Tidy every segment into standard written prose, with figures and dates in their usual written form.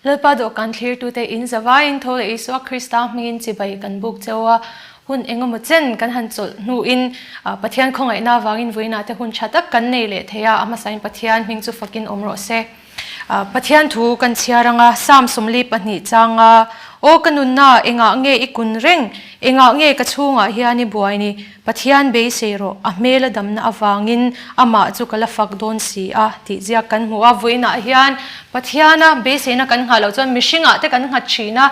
Lalpa dawhkan thlirtute in zavaiin tho leh Isua Krista hmingin chibai kan buk cheu a, hun engemaw chen kan han chawlh hnuin Pathian khawngaihna avangin vawiinah te hun tha tak kan nei leh thei a, a hmasain Pathian hming chu fakin awm rawh se. Pathian thu kan chhiar anga Psalm 42 changa, Aw ka nunna, engah nge i kun reng? Engah nge ka chhungah hian i buai ni? Pathian beisei rawh, a hmel a damna avangin amah chu ka la fak dawn si a, tih ziak kan hmu a. Vawiinah hian Pathiana beiseina kan nghah loh chuan mihringah te kan nghat thin a,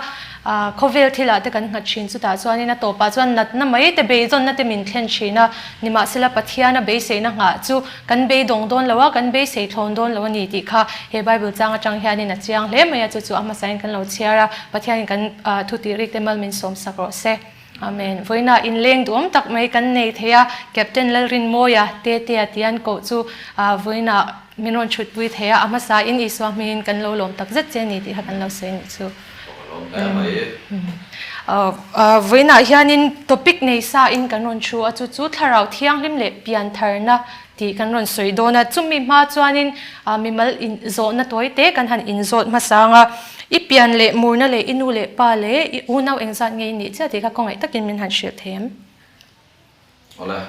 khawvel thilah te kan nghat thin. Chutah chuanin a tawpah chuan natna mai te, beidawnna te min thlen thin a. Nimahsela Pathiana beiseina nghah chu kan beidawng dawn lo a, kan beisei thlawn dawn lo a ni tih kha he Bible chang atang hianin a chiang hle mai a. Chu chu a hmasain kan lo chhiar a, Pathianin kan thutih rik te mal min sawmsak rawh se. Amen. Vawiinah inleng duhawm tak mai kan nei thei a, Captain Lalrinmawia, Tetea tia an koh chu vawiinah min rawn chhutpui thei a, a hmasa in Isua hmingin kan lo lawm tak zet che ni tih kha kan lo sawi a nih chu. Vawiinah hianin topic nei sa in kan rawn thu a, chu chu Thlarau Thianghlim leh Piantharna tih kan rawn sawi dawn a. Chumi hma chuanin mimal inzawhna tawi te kan han inzawt hmasa ang a. I pian leh murna leh i nu leh pa leh i unau engzat nge i nih chiah tih kha khawngaih takin min han hrilh thei em? Awle,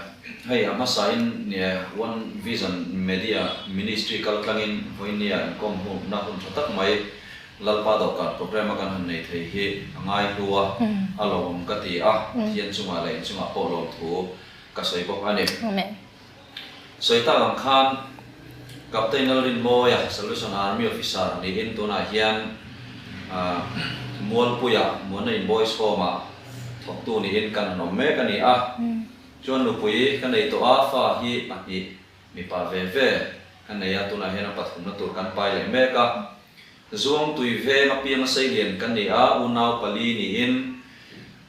hei a hmasain nia One Vision Media Ministry kal tlangin vawinia inkawm hunna hun tha tak mai Lalpa dawhkan programme a kan han nei thei hi a ngai hlu a, a lawmawm ka ti a, Pathian chungah leh inchungah pawh lawmthu ka sawi bawk a ni. Amen. Sawi tak ang khan Captain Lalrinmawia, Salvation Army Officer niin tunah hian Mualpuia Muana in Boys Home-ah thawktu niin kan han awm mek a ni a. Chuan nupui ka nei tawh a, fa hi pahnih mipa ve ve ka nei a, tunah hian a pathumna tur kan pai leh mek a. Zuangtui veng apianga seilian ka ni a, unau pali niin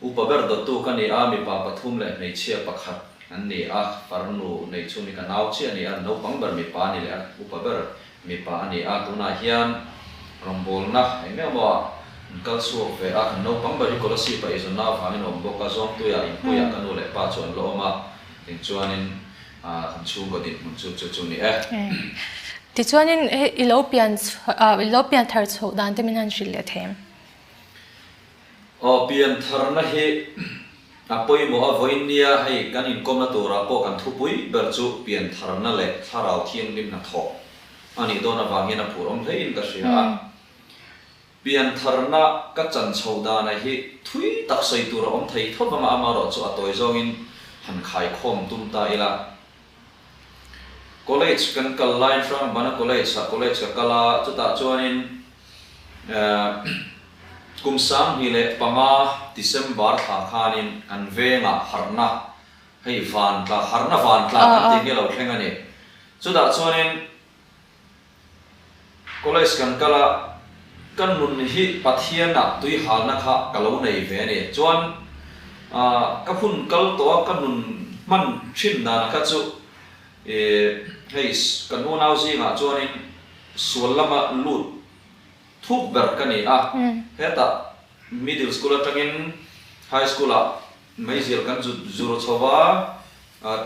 upa ber dawttu ka ni a, mipa pathum leh hmeichhia pakhat an ni a, farnu nei chhung hi ka nau chiah a ni a, naupang ber mipa a ni leh a, upa ber mipa a ni a, tunah hian rawngbawlna eng emaw ah an kal chhuak ve a, kan naupang ber hi Kolasib-ah eizawnna avangin a awm bawk a, Zuangtuiah inpuiah ka nu leh pa chu an la awm a, tin chuanin kan chhungkaw dinhmun chu chu chu ni e. Tichuanin hei i lo pian i lo pian thar chhoh dan te min han hrilh leh thei em? Aw, pian tharna hi a pawimawh a, vawiin nia hei kan inkawmna turah pawh kan thupui ber chu pian tharna leh thlarau thianghlim hnathawh a nih dawn avang hian a phur awm hlein ka hria a. Pian tharna ka chan chhoh dana hi thui tak sawi tur a awm thei tho vang a, amaherawhchu a tawi zawngin han khaikhawm tum ta ila. College kan kal laiin Hrangbana College ah college ka kal a, chutah chuanin kum 2005 December thla khanin kan vengah harhna hei vantla harhna vantla kan tih hi a lo thleng a ni. Chutah chuanin College kan kal a, ka nun hi Pathianah tui halna kha ka lo nei ve a ni. Chuan ka hun kal tawh a, ka nun hman thin dana kha chu hei kan unau zingah chuanin sual lama lut thuk ber ka ni a. Hetah middle school atangin high school ah Meizial kan zu zur chho va,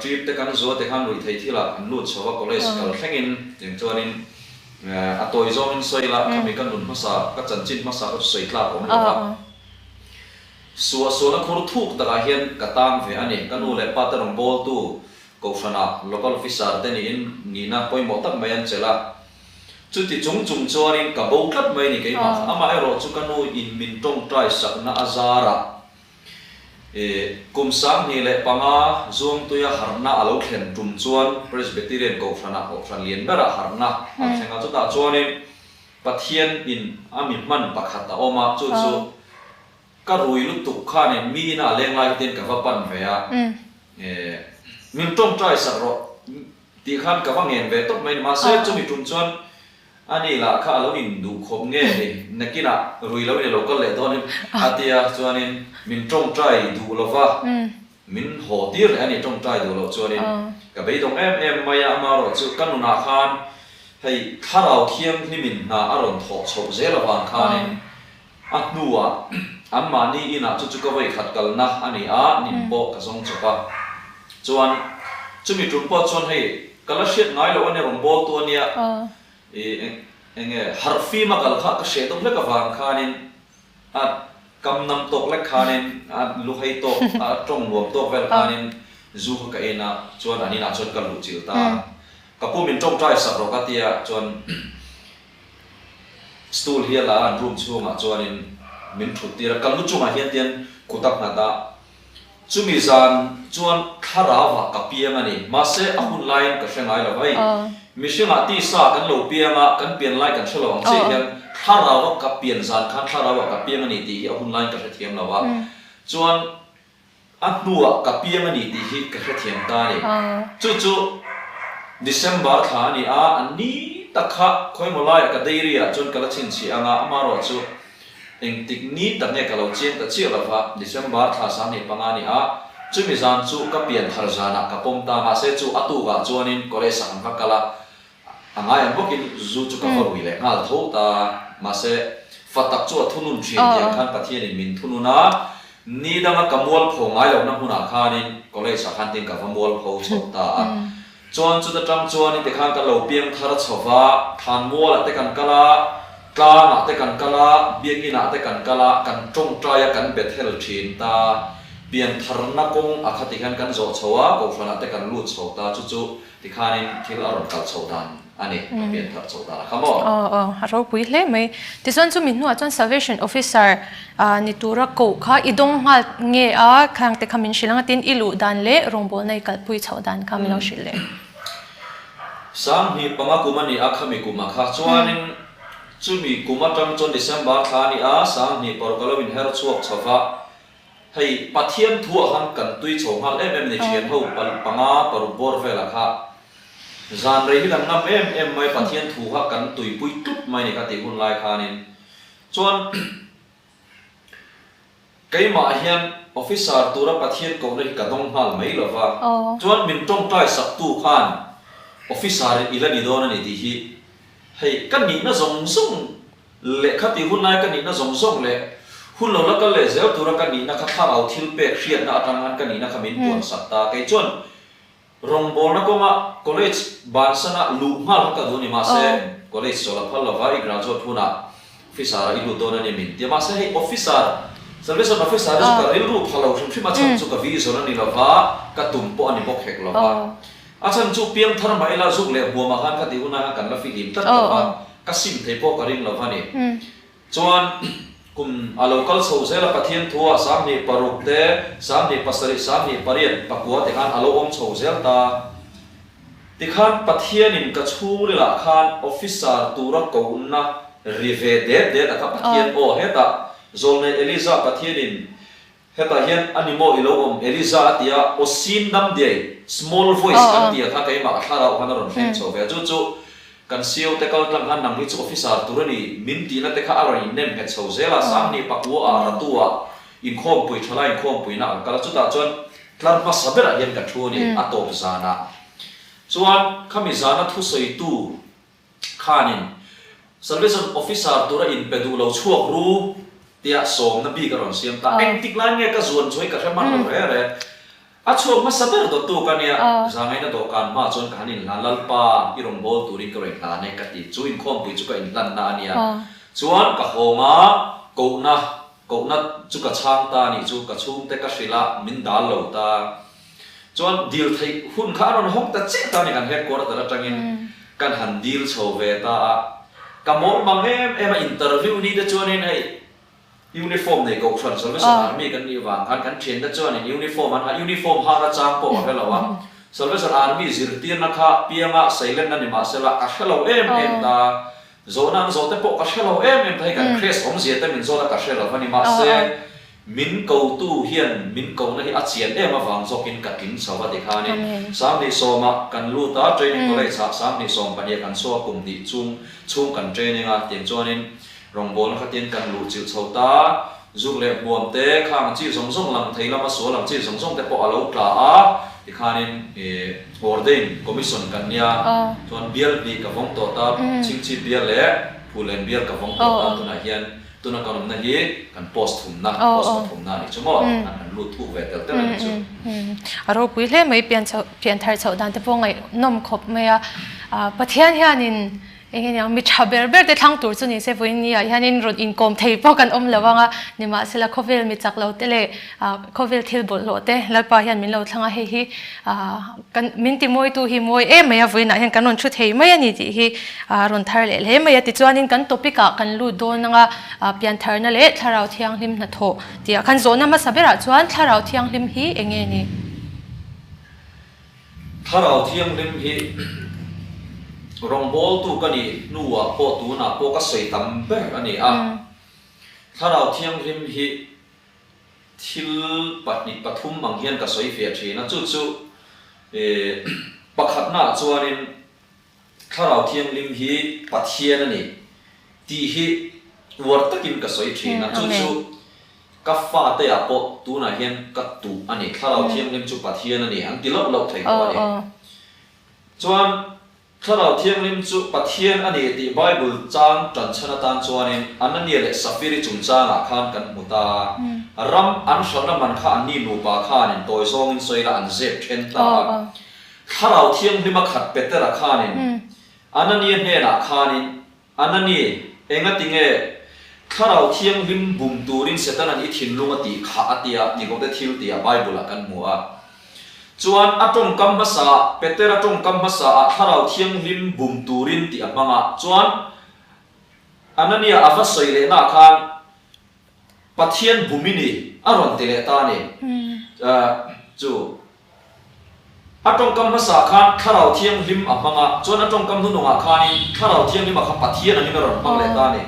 trip te kan zuah te khan ruih theih thilah kan lut chho va, college kal thlengin tiang chuanin a tawi zawngin sawi la, khami ka nun hmasa, ka chanchin hmasa kha chu sawi tlak awm lo va. Suah sualna khur thuk takah hian ka tang ve a ni. Ka nu leh pa te rawn bawltu Kohhranah local officer te niin nihna pawimawh tak mai an chelh a. Chuti chung chung chuanin ka bo tlat mai a ni keimah. Amaherawh chu ka nu in min tawngtai sakna a zarah I kum 2005 Zuangtuia harhna a lo thlen tum chuan Presbyterian Kohhranah Kohhran lian berah harhna a thleng a, chutah chuanin Pathian in a mi hman pakhat a awm a, chu chu ka rui lutuk khanin mi ina a leng lai hitin ka va pan ve a, min tawngtai sak rawh tih khan ka va ngen ve tawp mai ni, mahse chumi tum chuan A ni lah kha a lo in duh khawp nge ni, nakinah rui lo in a lo kal leh dawn in a ti a, chuanin min tawngtai duh lo va, min haw tir leh a ni tawngtai duh loh chuanin ka beidawng em em mai a, amaherawh chu ka nunah khan hei thlarau thianghlimin hna a rawn thawh chhoh zel avang khanin a hnuah anmahni inah chu chu ka vawi khat kalna a ni a, nin pawh ka zawng chawp a, chuan chumi tum pawh chuan hei ka la hriat ngai loh a nia rawn bawl tu a nia, i. Enge harh fim a kal kha ka hreh deuh hlek avang khanin a kam nam tawk lek khanin a lu hei tawk a tawng nuam tawk vel khanin zu kha ka en a chuan an inah chuan ka luh chilh ta a. Ka pu min tawngtai sak rawh ka tia chuan stool hi a la a an room chhungah chuanin min thut tir a ka lu chungah hian tian kut a nghat a. Chumi zan chuan thlarau ah ka piang a ni. Mahse, a hun laiin ka hre ngai lo. Hei, mihringah tisa kan lo piang a, kan pian lai kan hre lo ang chiah hian thlarau a ka pian zan khan thlarau ah ka piang a ni tih hi a hun laiin ka hrethiam lo a. Chuan a hnuah ka piang a ni tih hi ka hrethiam ta a ni. Chu chu December thla a ni a, a ni tak kha khawimaw laiah ka dairy ah chuan ka la chhinchhiah ang a, amaherawhchu Engtik ni tak nge ka lo chiang ta chiah lova, December thla 25 a ni a, chumi zan chu ka pian thar zanah ka pawm ta, mahse chu a tukah chuanin college ah kan va kal a, a ngai ang bawkin zu chu ka va rui leh nghal tho ta, mahse fa tak chu a thunun thin tih ang khan Pathianin min thunun a, ni danga ka mualpho ngai lohna hmunah khanin college ah khan tin ka va mualpho chho ta a. Chuan chuta tang chuanin tikhan kan lo piang thar chho va, thlanmualah te kan kal a, tlangah te kan kal a, biakinah te kan kal a, kan tawngtai a, kan Bethel thin ta. Pian tharna kawng a kha tikhian kan zawh chho a, kohhranah te kan lut chho ta, chu chu tikhanin thil a rawn kal chho dan a ni, ka pian thar chho dan a kha maw? Aw aw, a ropui hle mai. Tichuan chumi hnuah chuan Salvation Officer ni tura koh kha i dawng nghal nge a, khang te kha min hrilh ang a tin i luh dan leh rawngbawlna i kalpui chhoh dan kha min lo hrilh leh. 1005 kum a ni a, khami kum a kha chuanin chumi kum atang chuan December thla a ni a, 1006 a lo inher chhuak chho va, hei Pathian thu ah khan kan tui chho nghal em em a ni thian ho panga paruk bawr velah kha zan rei hi kan ngam em em mai Pathian thu kha kan tuipui tlup mai ni kha tih hun lai khanin Chuan keimah hian officer tura Pathian kohna hi ka dawng nghal mai lo va, chuan min tawngtai saktu khan officer i la ni dawn a ni tih hi hei ka nihna zawng zawng leh khati hun lai ka nihna zawng zawng leh hun lo la kal leh zel tura ka nihna kha thlarau thil pek hriatna atang khan ka nihna kha min puan sak ta. Kei chuan Rawngbawlna kawnga college bansana luh nghal kha ka duh a ni. Mahse, college chawl a phal lova, i graduate hunah officer-ah i lut dawn a ni min ti a. Mahse, hei officer, salvation officer hi chu ka rilru pha lo hrim hrim a chhan chu ka vision a ni lova, ka tum pawh a ni bawk hek lova. A chhan chu piangthar mah ila zuk leh hmuamah khan ka tih hunah khan kan la fihlim tlat lova, ka sim thei pawh ka ring lova ni. Chuan kum a lo kal chho zel a, Pathian thu ah 26 te, 27, 28, pakua te khan a lo awm chho zel ta. Tikhan Pathianin ka chhungril ah khan officer tura kohna ri ve det det a kha Pathian aw hetah Zawlnei Eliza Pathianin Hetah hian a ni maw i lo awm Eliza a ti a, aw sin dam diai, small voice kan ti a kha keimah ka thlarau khan a rawn thleng chho ve a, chu chu kan CEO te kal tlang khan nang hi chu officer tur a ni min tihna te kha a rawn innem nghet chho zel a, 1009 ah Ratu ah inkhawmpui thalai inkhawmpuina a kal a, chutah chuan tlar hmasa berah hian ka thu a ni a tawp zanah chuan khami zana thusawitu Khanin Salvation Officer tura inpe duh lo chhuak ru tia sawmna bik a rawn siam ta. Engtik lai nge ka zuan chu hei ka hre hman lo re re. A chhuak hmasa ber dawttu ka nia, zangaina dawhkan hma chuan ka han inhlan, Lalpa, i rawn bawl turin ka rawn inhlan e ka ti. Chu inkhawmpui chu ka inhlanna a nia. Chuan ka hawng a, kohna, kohna chu ka chhang ta a nih chu, ka chhungte ka hrilh a, min dal lo ta. Chuan dil theih hun kha a rawn hawng ta chiah ta a ni, kan headquarter atangin kan han dil chho ve ta a, ka mawl mang em em a, interview ni te chuanin hei uniform nei kohhran Salvation Army kan nih vang khan kan thiante chuanin uniform an ha, uniform hak a chang pawh ka hre lo a, Salvation Army zirtirna kha pianga seilenna ni mahsela ka hre lo em em ta. Zawhna an zawh te pawh ka hre lo em em ta hi kan Grace awmzia te min zawt a ka hre lo a ni mahse min kotu hian min kohna hi a chian em avang zawkin ka tling chho a tikhanin 20 ah kan lut a training college ah 20 ah kan chhuak kum hnih chung chhung kan training a tiang chuanin rawngbawlna kha tin kan luh chilh chho ta Zuk leh hmuam te, khang ang chi zawng zawng lang thei lama sual ang chi zawng zawng te pawh a lo tla a, tikhanin ih ordain commission kan nia, chuan bial hnih ka vawng tawh ta, Chingchip bial leh Phulen bial ka vawng tawh ta, tunah hian tuna kan awmna hi kan post thumna, post pathumna a nih chu maw, an han lut thuk ve tel tel a nih chu. A ropui hle mai, pian chhoh, pian thar chhoh dan te pawh ngaihnawm khawp mai a, Pathian hianin. Eng nge niang, mi tha ber ber te thlang tur chu ni se vawiin ni ah hianin rawn inkawm thei pawh kan awm lo ang a, nimahsela khawvel mi chak lo te leh khawvel thil bawlhhlawh te Lalpa hian min lo thlang a, hei hi kan min ti mawitu hi mawi em mai a, vawiin ah hian kan rawn thu thei mai a ni tih hi rawn thar leh hle mai a. Tichuanin kan topic ah kan lut dawn ang a, piantharna leh Thlarau Thianghlim hnathawh tih ah khan zawhna hmasa berah chuan Thlarau Thianghlim hi eng nge ni? Thlarau Thianghlim hi rawngbawltu ka nih hnuah pawh tunah pawh ka sawi tam ber a ni a. Thlarau Thianghlim hi thil pahnih pathum ang hian ka sawi fiah thin a, chu chu pakhatnaah chuanin Thlarau Thianghlim hi Pathian a ni tih hi uar takin ka sawi thin a, chu chu ka fate ah pawh tunah hian ka tuh a ni, Thlarau Thianghlim chu Pathian a ni an ti loh loh thei tawh a ni. Chuan Thlarau Thianghlim chu Pathian a ni tih Bible chang tan chhan atan chuanin Anania leh Safiri chungchangah khan kan hmu ta, ram an hralhna man kha anni nupa khanin tawi zawngin sawi la an zep then ta a. Thlarau Thianghlima khat Petera khanin Anania hnenah khanin, Anani, engatinge Thlarau Thianghlim bum turin Setanan i thinlung a tih khah a tia tih ho te thil tihah Bible-ah kan hmu a. Chuan a tawngkam hmasaah, Petera tawngkam hmasaah Thlarau Thianghlim bum turin tih a hmang a. Chuan Anania a va sawi lehnaah khan, Pathian bum i ni, a rawn ti leh ta a ni. Chu a tawngkam hmasa khan Thlarau Thianghlim a hmang a, chuan a tawngkam hnunungah khanin Thlarau Thianghlima kha Pathian angin a rawn hmang leh ta a ni.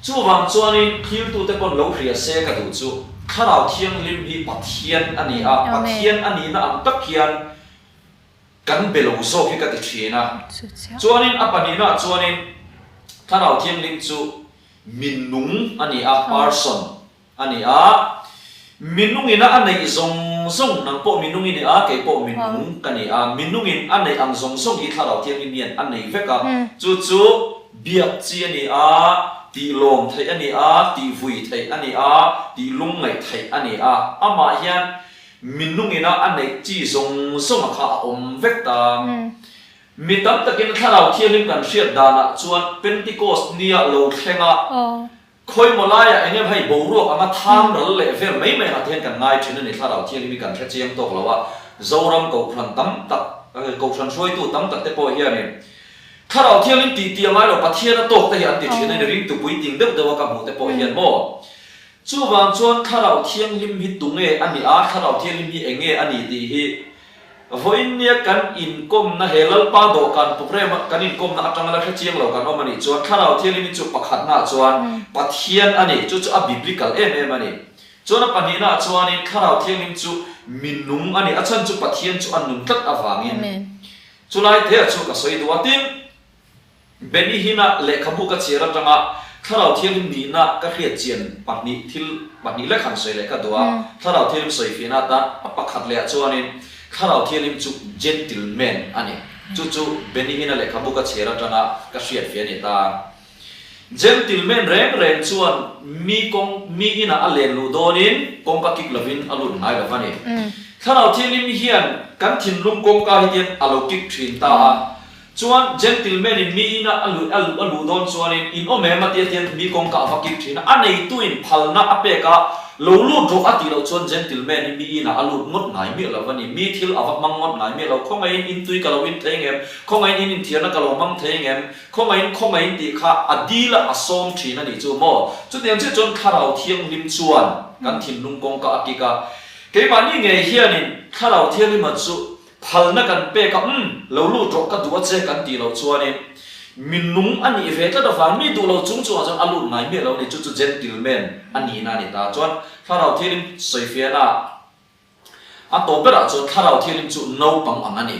Chuvang chuanin thiltute pawn lo hria se ka duh chu, Thlarau Thianghlim hi Pathian a ni a, Pathian a nihna ang tak hian kan be lo zawk hi ka ti thin a. Chuanin a pahnihnaah chuanin Thlarau Thianghlim chu Minung a ni a, person a ni a. Minungina a neih zawng zawng, nang pawh minung i ni a, kei pawh minung ka ni a. Minungin a neih ang zawng zawng hi Thlarau Thianghlim hian a nei vek a. Chu chu biak chi a ni a, tih lawm theih a ni a, tih vui theih a ni a, tih lungngaih theih a ni a. Amah hian minungina a neih chi zawng zawnga kha a awm vek ta. Mi tam takin Thlarau Thianghlim kan hriat danah chuan Pentecost nia lo thleng a, khawimaw laiah eng em hei boruak anga tham ral leh vel mai mai angah te hian kan ngai thin a ni. Thlarau Thianghlim hi kan hre chiang tawk lo a, Zoram Kohhran tam tak, Kohhran hruaitu tam tak te pawh hianin Thlarau Thianghlim tih tih a ngai lo, Pathian a tawk te hi an ti thin a ni, ringtu puitling deuh deuh a ka hmuh te pawh hian maw. Chuvang chuan Thlarau Thianghlim hi tunge a nih a, Thlarau Thianghlim hi enge a ni tih hi Vawiin nia kan inkawmna he Lalpa dawhkan programme a kan inkawmna atanga la hre chiang lo kan awm a nih chuan Thlarau Thianghlim chu pakhatnaah chuan Pathian a ni, chu chu a biblical em em a ni. Chuan a pahnihnaah chuanin Thlarau Thianghlim chu minung a ni, a chhan chu Pathian chu a nun tlat avangin. Chulai te chu ka sawi duh a, tin, Benny Hinn-a lehkhabu ka chhiar atanga Thlarau Thianghlim nihna ka hriat chian pahnih thil pahnih lek han sawi leh ka duh a. Thlarau Thianghlim sawi fiahna atan a pakhat lehah chuanin Thlarau Thianghlim chu gentleman a ni. Chu chu Benny Hinn-a lehkhabu ka chhiar atanga ka hriat fiah a ni ta. Gentleman reng reng chuan mi kawng mi inah a len luh dawnin kawngka kik lovin a lut ngai lo va ni. Thlarau Thianghlim hian kan thinlung kawngka hi tian a lo kik thin ta a. Chuan gentleman in mi ina a luh a luh a luh dawn chuanin in awm em a tia tian mi kawngka a va kik thin a, a neituin phalna a pek a, lo lut rawh a tih loh chuan gentleman hi mi inah a lut ngawt ngai miah lo a ni, mi thil a va hmang ngawt ngai miah lo, khawngaihin in tui ka lo in thei ngem, khawngaihin in inthiarna ka lo hmang thei ngem, khawngaihin khawngaihin tih kha a dil a a sawm thin a nih chu maw? Chutiang chiah chuan Thlarau Thianghlim chuan kan thinlung kawngka a kik a, keimahni ngei hianin Thlarau Thianghlima chu Phalna kan pek a, umm, lo lut rawh ka duh a che kan tih loh chuanin mi nung a nih ve tlat avang mi duh lo chung chungah chuan a lut ngai miah lo a ni, chu chu gentleman a nihna a ni ta. Chuan Thlarau Thianghlim sawifiahna a tawp berah chuan Thlarau Thianghlim chu naupang ang a ni.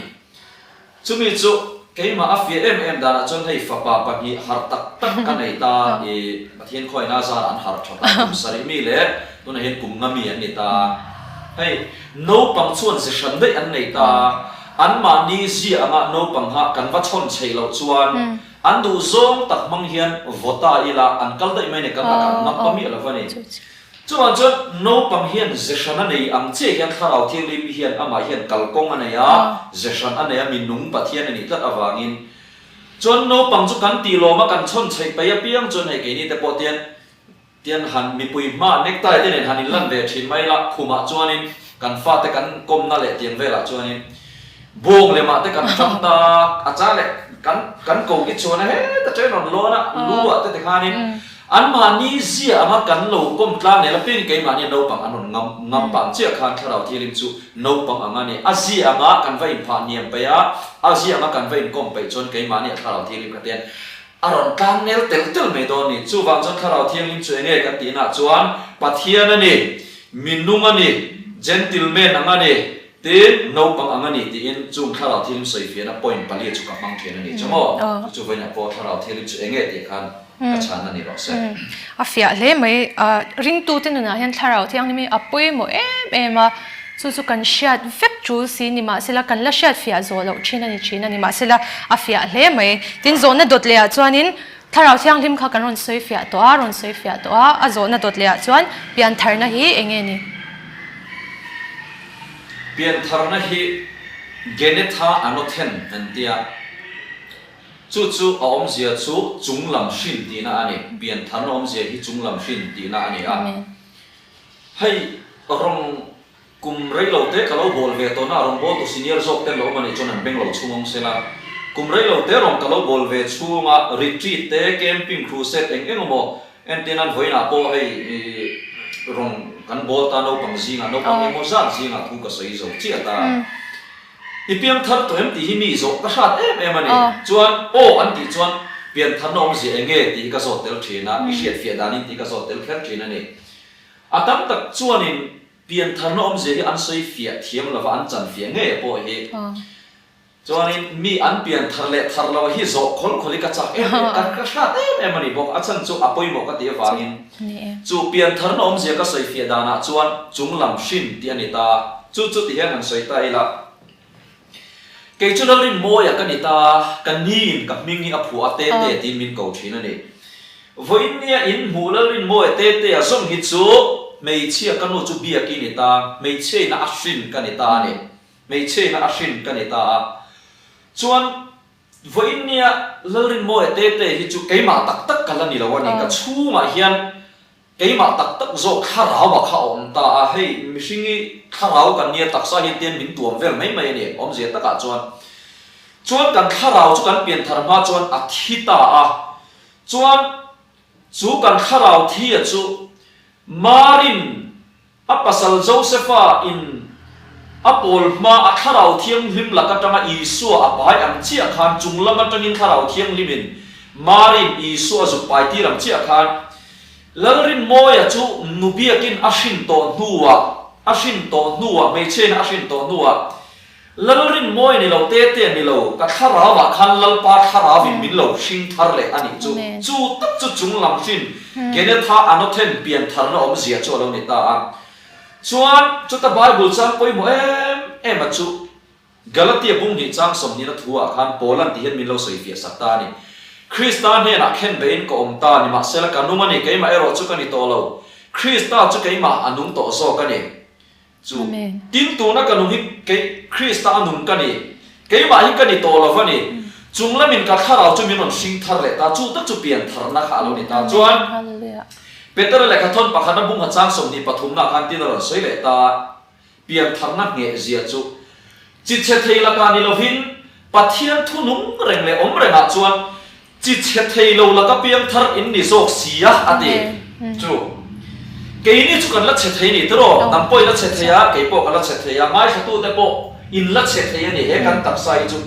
Chumi chu keimah a fiah em em danah chuan hei fapa pahnih harh tak tak ka nei ta i Pathian khawiahna zarah an harh tha ta, kum sarih mi leh tunah hian kum nga mi an ni ta. Hei, naupang chuan ze hran daih an nei ta a, anmahni zia anga naupang kha kan va chhawn chheih loh chuan an duh zawng tak hmang hian vaw ta ila an kal daih mai a ni, kan lakah an ngam pa miah lo va ni. Chuvang chuan naupang hian ze hran a nei ang chiah hian Thlarau Thianghlim hian amah hian kalkawng a nei a, ze hran a nei a, mi nung Pathian a nih tlat avangin. Chuan naupang chu kan tih lawm a kan chhawn chheih paih apiang chuan hei keini te pawh tian tian han mipui hma necktie te nen han inlan ve thin mai la khumah chuanin kan fate kan kawmna leh tiang velah chuanin bawng lemah te kan tang ta a chang leh kan kan ko ki chuan a heta train rawn lawn a lu ah te tikhanin Anmahni zia anga kan lo kawm tlang nel apiangin keimahnia naupang an rawn ngam ngam pah ang chiah khan Thlarau Thianghlim chu naupang ang a ni. A zia anga kan va inphah hniam peih a, a zia anga kan va inkawm peih chuan keimahnia Thlarau Thianghlim kha te a rawn tlang nel tel tel mai dawn a ni. Chuvang chuan Thlarau Thianghlim chu enge kan tihnaah chuan Pathian a ni, minung a ni, gentleman ang a ni, Tin, naupang ang a ni tiin chung Thlarau Thianghlim sawifiahna point palia chu ka hmang thin a ni. Chu maw? Chu chu vawiinah pawh Thlarau Thianghlim chu enge tih khan ka chhan a ni rawh se. A fiah hle mai. Ringtute nunah hian Thlarau Thianghlim hi a pawimawh em em a, chu chu kan hriat vek tul si ni mahsela kan la hriat fiah zawh loh thin a ni thin a ni. Mahsela a fiah hle mai. Tin, zawhna dawt lehah chuanin Thlarau Thianghlim kha kan rawn sawi fiah tawh a, rawn sawi fiah tawh a, a zawhna dawt lehah chuan piantharna hi enge ni? Piantharna hi Genetha Anothen an tia, chu chu a awmzia chu chunglam hrin tihna a ni. Piantharna awmzia hi chunglam hrin tihna a ni a. Hei rawng kum reilo te ka lo bawl ve tawhna a rawn bawl tu senior zawk ten lo awm a nih chuan an beng lo chhung awm sela. Kum reilo te rawng ka lo bawl ve chhunga retreat te, camping, crusade eng eng emaw Entirnan vawiinah pawh hei rawng kan bawl ta naupang zingah, naupang emaw zat zingah thu ka sawi zo chiah ta. I piangthar tawh em tih hi mi zawh ka hrat em em a ni. Chuan aw an tih chuan piantharna awmzia eng nge tih hi ka zawt tel thin a, i hriatfiah danin tih ka zawt tel kher thin a ni. A tam tak chuanin piantharna awmzia hi an sawi fiah thiam lova an chan fiah ngei pawh hi. Chuanin mi an pian thar leh thar lo hi zawh khawl khawl hi ka chak em em, ka ka hrat em em a ni bawk. A chhan chu a pawimawh ka tih avangin chu pian tharna awmzia ka sawi fiah danah chuan chung lam hrin tih a ni ta. Chu chu ti hian han sawi ta ila, Kei chu Lalrinmawia ka ni ta, ka niin ka hming hi a phuah a Tete tiin min ko thin a ni. Vawiin nia in hmuh Lalrinmawia Tete a zawng hi chu hmeichhia ka nu chu biak i ni ta, hmeichhia ina a hrin ka ni ta a ni. Hmeichhe ina a hrin ka ni ta a. Chuan vawiin nia Lalrinmawia Tete hi chu keimah tak tak ka la ni lo a ni. Ka chhungah hian keimah tak tak zawk thlarau a kha a awm ta a. Hei mihring hi thlarau kan nia taksa hian tian min tuam vel mai mai a ni awmzia takah chuan. Chuan kan thlarau chu kan pianthar hma chuan a thi ta a. Chuan chu kan thlarau thi a chu Marin A pasal Josefa in a pawl hma a Thlarau Thianghlim lak atanga Isua a pai ang chiah khan chung lam atangin Thlarau Thianghlim in Mari'n Isua a zuk pai tir ang chiah khan Lalrinmawia chu nu biakin a hrin tawh hnuah a hrin tawh hnuah hmeichhiain a hrin tawh hnuah Lalrinmawia ni lo Tetea ni lo ka thlarauah khan Lalpa thlarauin min lo hring thar leh a nih chu. Chu tak chu chung lam hrin Genetha Anothen pian tharna awmzia chu a lo ni ta a. Chuan chuta Bible chang pawimawh em em a chu Galatia bung hnih chang sawmhnihna thu ah khan Paulan ti hian min lo sawi fiah sak ta a ni. Krista hnenah khen beihin ka awm ta, nimahsela ka nung a ni, keimah erawh chu ka ni tawh lo. Krista chu keimah a nung tawh zawk a ni. Chu tin tuna ka nung hi kei Krista a nung ka ni, keimah hi ka ni tawh lo va ni, chung lamin ka thlarau chu min rawn hring thar leh ta, chu tak chu pian tharna kha a lo ni ta. Chuan Petera lehkha thawn pakhatna bungha chang 23 na khan tin a rawn sawi leh ta, pian tharna ngheh zia chu chi chhe thei lakah ni lovin Pathian thu nung reng leh awm rengah chuan Chi chhe thei lo laka piangthar in ni zawk si a, a ti. Chu. Keini chu kan la chhe thei ni tiraw? Nang pawh i la chhe thei a, kei pawh ka la chhe thei a, ngaithlatute pawh in la chhe thei a ni he kan taksa hi chu.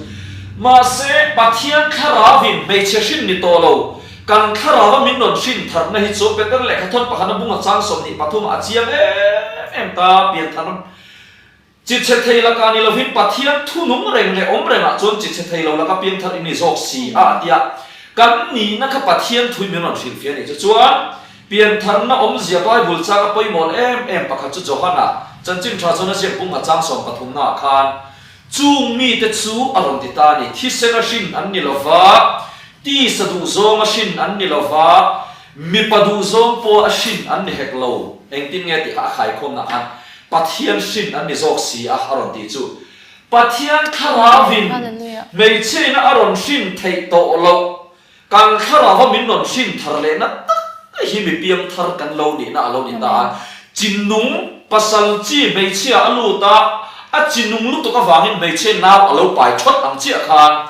Mahse, Pathian thlarauin hmeichhe hrin ni tawh lo, kan thlarau a min rawn hrin tharna hi chu Peter lehkhathawn pakhatna bunga chang 23 ah a chiang em em ta, pianthar Chi chhe thei lakah ni lovin Pathian thu nung reng leh awm rengah chuan chi chhe thei lo laka piangthar i ni zawk si a a ti a. Kan nihna kha Pathian thuin min rawn hrilhfiah a nih chu. Chuan piantharna awmzia Bible changa pawimawh em em pakhat chu Johana chanchin tha chuan a ziak bung a chang 13 ah khan chung mite chu a rawn ti ta a ni. Thisen a hrin an ni lova, tisa duhzawng a hrin an ni lova, mipa duhzawng pawh a hrin an ni hek lo. Engtin nge tih kha a khaikhawmna khan Pathian hrin an ni zawk si a, a rawn tih chu. Pathian Thlarauin hmeichhiaina a rawn hrin theih tawh loh, kan Thlarauva min rawn hrin thar lehna tak hi mi piangthar kan lo nihna a lo ni ta a. Chinung pasal chi hmeichhia a lut a, a chinung lutuk avangin hmeichhe nau a lo pai thawt ang chiah khan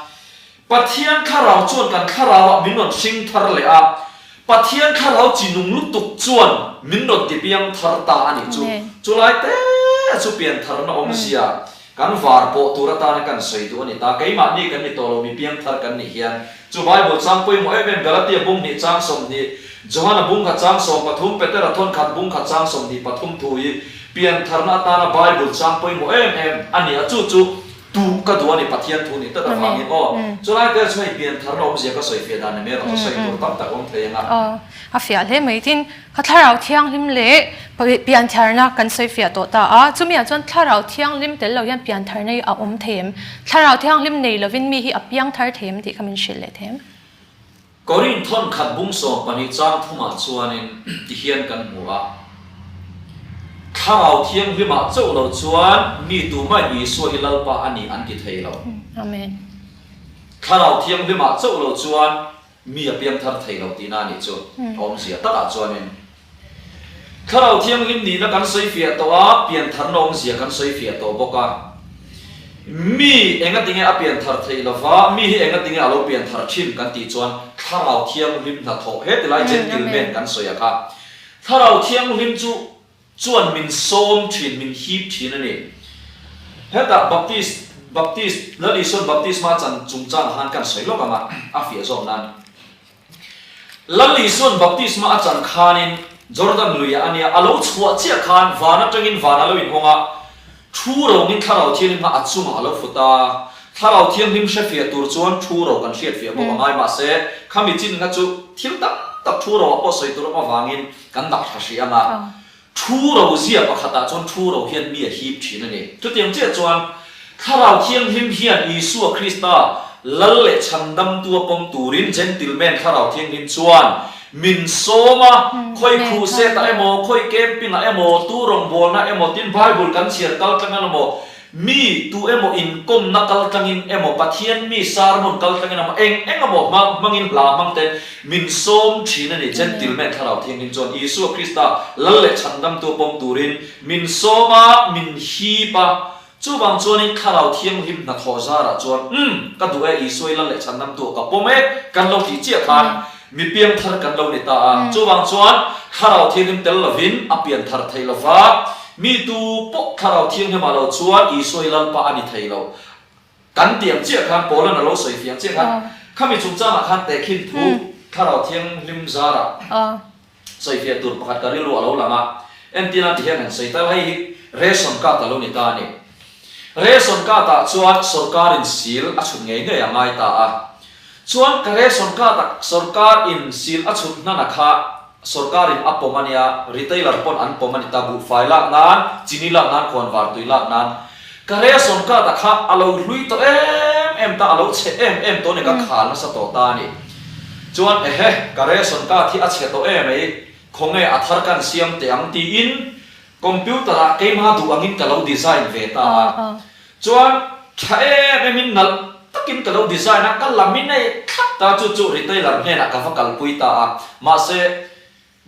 Pathian Thlarau chuan kan Thlarauah min rawn hring thar leh a, Pathian Thlarau chi nung lutuk chuan min rawn ti piang thar ta a nih chu. Chulai te chu pian tharna awmzia kan var pawh tur atana kan sawi duh a ni ta. Keimahni kan ni tawh lo, mi piang thar kan nih hian. Chu Bible chang pawimawh em em Galatia bung hnih chang 20, Johana bung khat chang 13, Petera thawn khat bung khat chang 23 thu hi pian tharna atana Bible chang pawimawh em em a ni a. Chu chu Tu ka duh a ni Pathian thu nih tlat avangin aw. Chulai te chu hei pian tharna awmzia ka sawi fiah dan ni mai erawh chu sawi tur tam tak awm thei ang a. Aw, a fiah hle mai. Tin, ka Thlarau Thianghlim leh pian tharna kan sawi fiah tawh ta a. Chumiah chuan Thlarau Thianghlim tel lo hian pian tharna hi a awm thei em? Thlarau Thianghlim nei lovin mi hi a piang thar thei em tih kha min hrilh leh thei em? Korin thawn khat bung 12 chang thumah chuanin ti hian kan hmu a, Thlarau Thianghlimah chauh lo chuan mi tumahin Isua hi Lalpa a ni an ti thei lo. Amen. Thlarau Thianghlimah chauh lo chuan mi a piangthar thei lo tihna a nih chu a awmzia takah chuanin. Thlarau Thianghlim nihna kan sawi fiah tawh a, piantharna awmzia kan sawi fiah tawh bawk a. Mi engatinge a pianthar theih lova, mi hi engatinge a lo pianthar thin kan tih chuan Thlarau Thianghlim hnathawh he tilai gentleman kan sawi a kha. Thlarau Thianghlim chu chuan min sawm thin, min hip thin a ni. Hetah Baptist, Baptist, Lal Isuan baptisma chan chungchangah khan kan sawi lawk ang a, a fiah zawk nan. Lal Isuan baptisma a chan khanin Jordan luiah a nia, a lo chhuah chiah khan van atangin van a lo inhawng a, thu rongin Thlarau Thianghlim kha a chungah a lo fut a. Thlarau Thianghlim hrefiah tur chuan thu ro kan hriatfiah bawk a ngai, mahse khami chin kha chu thil tam tak thu roah pawh sawi tur awm avangin kan dah tha hrih ang a. Thu ro zia pakhatah chuan thu ro hian mi a hip thin a ni. Chutiang chiah chuan Thlarau Thianghlim hian Isua Krista Lal leh Chhandamtua pawm turin Gentleman Thlarau Thianghlim chuan min sawm a, khawi khuhsetah emaw, khawi camping-ah emaw, tu rawngbawlna emaw, tin Bible kan chhiar kal tlang emaw, Mi tu emaw inkawmna kal tlangin emaw, Pathian mi sermon kal tlangin emaw, eng eng emaw hmang hmangin hla hmang ten min sawm thin a ni. Gentleman Thlarau Thianghlim chuan Isua Krista Lal leh Chhandamtu pawm turin min sawm a, min hip a. Chuvang chuanin Thlarau Thianghlim hnathawh zarah chuan, Umm, ka duh e, Isua i Lal leh Chhandamtu ka pawm e, kan lo tih chiah khan Mi piangthar kan lo ni ta a, chuvang chuan Thlarau Thianghlim tel lovin a pianthar thei lo va, mi tu pawh Thlarau Thianghlimah lo chuan Isua hi Lalpa a ni thei lo. Kan ti ang chiah khan Paulan a lo sawi fiang chiah khan khami chungchangah khan tehkhin thu Thlarau Thianghlim zarah sawi fiah tur pakhat ka rilru a lo lang a, entirna ti hian han sawi tal hei hi ration card a lo ni ta a ni. Ration card ah chuan sawrkarin seal a chhut ngei ngei a ngai ta a. Chuan ka ration card ah sawrkar in seal a chhut hnan a kha sawrkar in a pawm a nia, retailer pawn an pawm a ni ta, buhfai lak nan, chini lak nan, khuanvar tui lak nan. Ka ration card ah kha a lo hlui tawh em em ta, a lo chhe em em tawh a ni, ka khal nasa tawh ta a ni. Chuan ehe, ka ration card hi a chhe tawh em ei, khawnge a thar kan siam teh ang tiin Computer ah keimah duh angin ka lo design ve ta a, chuan tha em em in nalh takin ka lo design a, ka lam in ei thlap ta chu chu retailer hnenah ka va kalpui ta a, mahse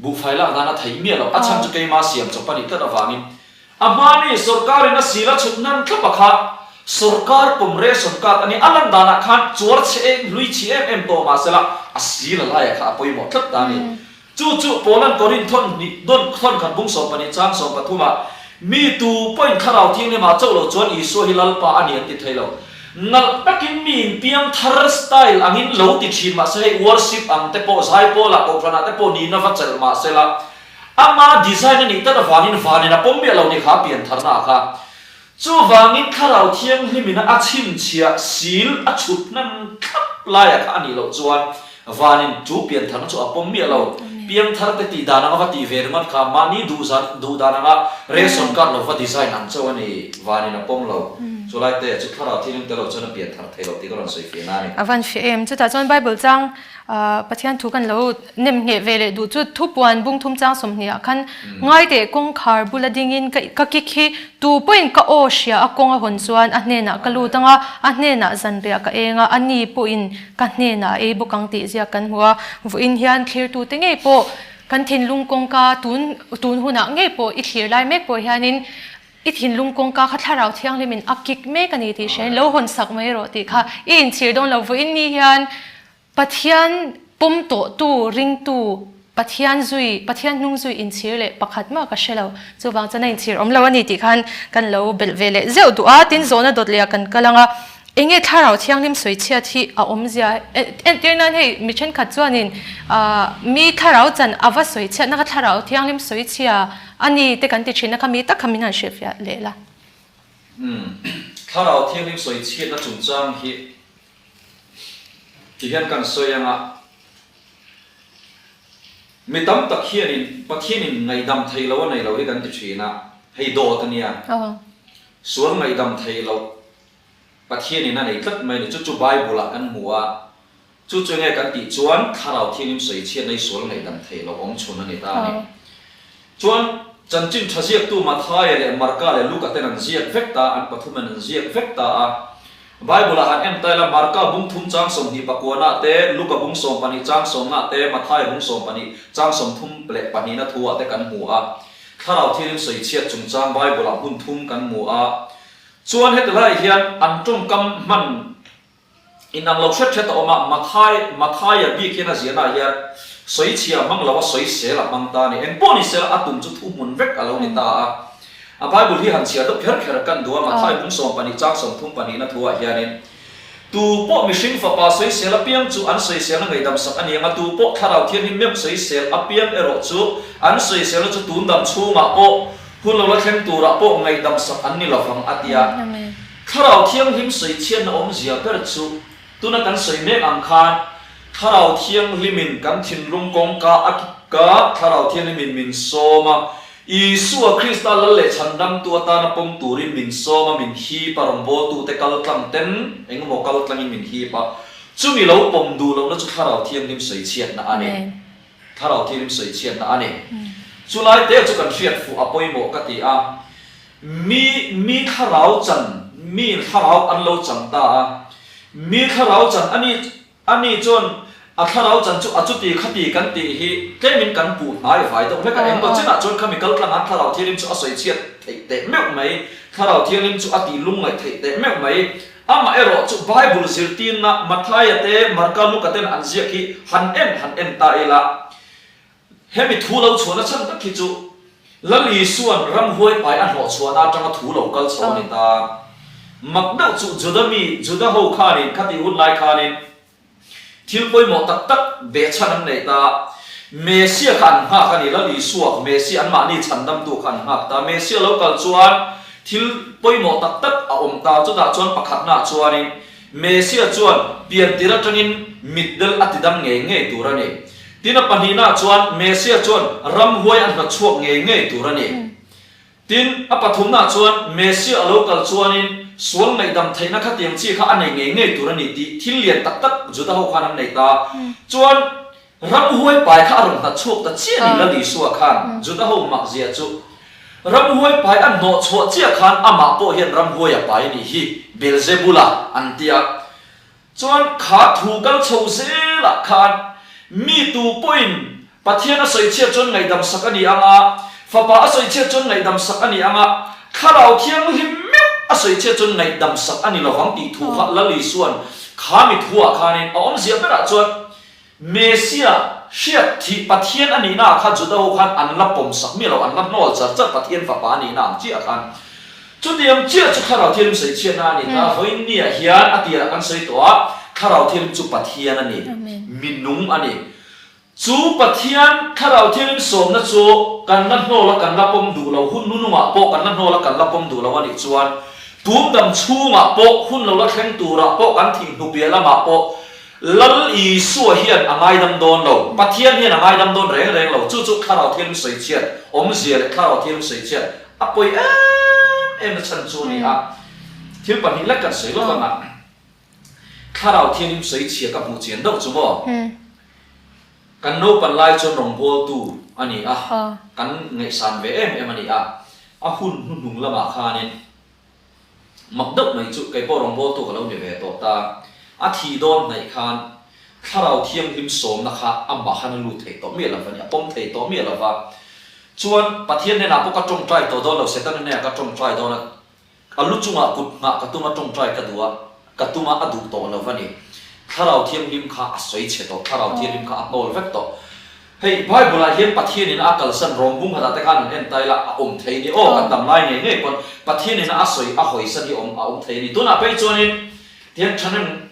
buhfai lak dan a theih miah lo, a chhan chu keimah siam chawp a nih tlat avangin a hmani sawrkar in a sil a chhut hnan thlap a kha sawrkar pawm ration card a nia, a lan danah khan chuar chhe em hlui chhi em em tawh mahsela a sil a laiah kha a pawimawh tlat ta a ni. Chu chu Paulan Korinth thawn hnih dawn thawn khat bung 12 chang 13 ah, Mi tu pawhin Thlarau Thianghlimah chauh lo chuan Isua hi Lalpa a ni an ti thei lo. Nalh takin mi in piang thar style angin lo ti thin mahse hei worship ang te pawh zaipawlah kohhranah te pawh nihna va chelh mahse la ama design a nih tlat avangin vanin a pawm miah lo ni kha pian tharna ah kha Chuvangin Thlarau Thianghlimina a chhinchhiah sil a chhut hnan thlap laiah kha a nih loh chuan vanin chu piantharna chu a pawm miah lo. Piangthar te tih dan anga va tih ve ringawt kha mahni duh zan duh dan anga ration card lo va design ang chauh a ni, vanin a pawm lo. Chu lai te chu Thlarau Thianghlim tel lo chuan a pian thar thei lo tih ka rawn sawi fiah na a ni. A van fiah em? Chutah chuan Bible chang Pathian thu kan lo nem ngheh ve leh duh chu thupuan bung thum chang 20 ah khan ngai teh kawngkhar bula dingin ka ka kik hi tu pawhin ka aw hria a kawng a hawn chuan a hnenah ka lut ang a, a hnenah zanriah ka eng a, a ni pawhin ka hnenah a ei bawk ang tih ziak kan hmu a. Vawiin hian thlirtute ngei pawh kan thinlung kawngka tun tun hunah ngei pawh i thlir lai mek pawh hianin I thinlung kawngka kha Thlarau Thianghlimin a kik mek a ni tih hriain lo hawn sak mai rawh tih kha i inchhir dawn lo. Vawiin ni hian Pathian pawm tawhtu, ringtu, Pathian zui, Pathian hnung zui inchhir leh pakhat mah ka hre lo. Chuvang chuan a inchhir awm lo a ni tih khan kan lo belh ve leh zeuh duh a. Tin, zawhna dawt leh ah kan kal ang a, Enge Thlarau Thianghlim sawichhiat hi a awmzia? Entir nan hei mi thenkhat chuanin mi Thlarau chan a va sawichhiatna kha Thlarau Thianghlim sawichhia a ni te kan ti thin a kha mi tak kha min han hrilhfiah leh la. Umm, Thlarau Thianghlim sawichhiatna chungchang hi ti hian kan sawi ang a, mi tam tak hianin Pathianin ngaihdam theih loh a nei lo hi kan ti thin a, hei dawt a nia. Sual ngaihdam theih loh Pathianin a nei tlat mai a ni. Chu chu Bible-ah kan hmu a. Chu chu enge kan tih chuan Thlarau Thianghlim sawichhiatna hi sual ngaihdam theih loh awm chhun a ni ta a ni. Chuan chanchin tha ziaktu Mathaia leh Marka leh Luka ten an ziak vek ta a, an pathumin an ziak vek ta a. Bible-ah han en ta ila Marka bung thum chang 20 pakuanah te, Luka bung 12 chang sawmnah te, Mathaia bung 12 chang 32 na thuah te kan hmu a. Thlarau Thianghlim sawichhiat chungchang Bible-ah hmun thum kan hmu a. Chuan heti laiah hian an tawngkam hman inang lo hret hret a awm a, Mathai, Mathaia bik hian a ziahnaah hian sawichhia a hmang lo a, sawisel a hmang ta a ni. Engpawh ni sela a tum chu thuhmun vek a lo ni ta a. A Bible hi han chhiar deuh kher kher kan duh a, Mathai bung 12 chang 32 na thuah hianin, Tu pawh mihring fapa sawisel apiang chu an sawiselna ngaihdam sak a ni ang a, tu pawh Thlarau Thianghlim meuh sawisel apiang erawh chu an sawiselna chu tun dam chhungah pawh Hun lo la thleng turah pawh ngaihdam sak an ni lovang a ti a. Thlarau Thianghlim sawichhiatna awmzia ber chu tuna kan sawi mek ang khan Thlarau Thianghlimin kan thinlung kawngka a kik a, Thlarau Thianghlimin min sawm a, Isua Krista Lal leh Chhandamtu atana pawm turin min sawm a, min hip a, rawngbawltute kal tlang ten engemaw kal tlangin min hip a, chumi lo pawm duh lohna chu Thlarau Thianghlim sawichhiatna a ni. Thlarau Thianghlim sawichhiatna a ni. Chu lai te chu kan hriat fuh a pawimawh ka ti a. Mi, mi thlarau chan, miin thlarau an lo chang ta a. Mi thlarau chan a ni, a ni chuan a thlarau chan chu a chuti khati kan tih hi tlemin kan puh hnai vai deuh hlek a. Engmaw chinah chuan khami kal tlang an Thlarau Thianghlim chu a sawichhiat theih teh meuh mai, Thlarau Thianghlim chu a tih lungngaih theih teh meuh mai. Amah erawh chu Bible zirtirna Mathaia te, Marka, Luka ten an ziak hi han en han en ta ila, hemi thu lo chhuahna chhan tak hi chu Lal Isua'n ramhuai pai a hnawhchhuahna atanga thu lo kal chho a ni ta. Mak deuh chu Juda mi, Juda ho khanin khatih hun lai khanin, Thil pawimawh tak tak behchhan an neih ta. Messia kha an nghak a ni, Lal Isua, Messia anmahni chhandamtu kha an nghak ta. Messia lo kal chuan thil pawimawh tak tak a awm ta, chutah chuan pakhatnaah chuanin Messia chuan piantir atangin mitdel a tidam ngei ngei tur a ni. Tin a pahnihnaah chuan Messia chuan ramhuai a hnawtchhuak ngei ngei tur a ni. Tin, a pathumnaah chuan Messia a lo kal chuanin sual ngaihdam theihna khatiang chi kha a nei ngei ngei tur a ni tih thil lian tak tak Juda ho khan an nei ta. Chuan ramhuai pai kha a rawn hnat chhuak ta chiah a ni Lal Isua khan Juda ho makzia chu. Ramhuai pai a hnawh chhuah chiah khan amah pawh hian ramhuai a pai a nih hi Beelzebula an ti a. Chuan kha thu kal chho zelah khan mi tu pawhin Pathian a sawichhiat chuan ngaihdam sak a ni ang a, Fapa a sawichhiat chuan ngaihdam sak a ni ang a, Thlarau Thianghlim meuh a sawichhiat chuan ngaihdam sak a ni lovang tih thu kha Lal Isua'n kha mi thuah khanin a awmzia berah chuan Messia hriat thih Pathian a nihna ah kha Juda ho khan an la pawm sak miah lo, an la hnawl char char Pathian fapa a nihna ang chiah khan. Chutiang chiah chu Thlarau Thianghlim sawichhiatna a ni ta. Vawiin niah hian a tirah kan sawi tawh a, Thlarau Thianghlim chu Pathian a ni, minung a ni. Chu Pathian Thlarau Thianghlim sawmna chu kan la hnawl a, kan la pawm duh lo, hun nunungah pawh kan la hnawl a, kan la pawm duh lo a nih chuan tum dam chhungah pawh, hun lo la thleng turah pawh, kan thih hnupiah lamah pawh Lal Isua hian a ngaidam dawn lo, Pathian hian a ngaidam dawn reng reng lo, chu chu Thlarau Thianghlim sawichhiat awmzia leh Thlarau Thianghlim sawichhiat a pawi em em na chhan chu a ni a. Thil pahnih lek kan sawi lawk ang a, Thlarau Thianghlim sawi chhia ka hmuh chian deuh chu maw? Kan naupan lai chuan rawngbawltu a ni a, kan ngaihsan ve em em a ni a, a hun hnuhnung lamah khanin mak deuh mai chu kei pawh rawngbawltu ka lo ni ve tawh ta. A thih dawn hnaih khan Thlarau Thianghlim sawmna kha amah khan a lut thei tawh miah lo va ni, a pawm thei tawh miah lo va. Chuan Pathian hnenah pawh ka tawngtai tawh dawn lo, Setana hnenah ka tawngtai dawn a, A lu chungah kut nghah ka tum a, tawngtai ka duh a, ka tum a, a duh tawh lo va ni. Thlarau Thianghlim kha a sawi chhe tawh, Thlarau Thianghlim kha a hnawl vek tawh. Hei, Bible-ah hian Pathianin a kalsan rawng bung khatah te khan han en ta ila, a awm thei ni aw, kan dam lai ngei ngei pawn Pathianin a sawi a hawisan hi awm a awm thei a ni. Tunah phei chuanin tihian thahnem,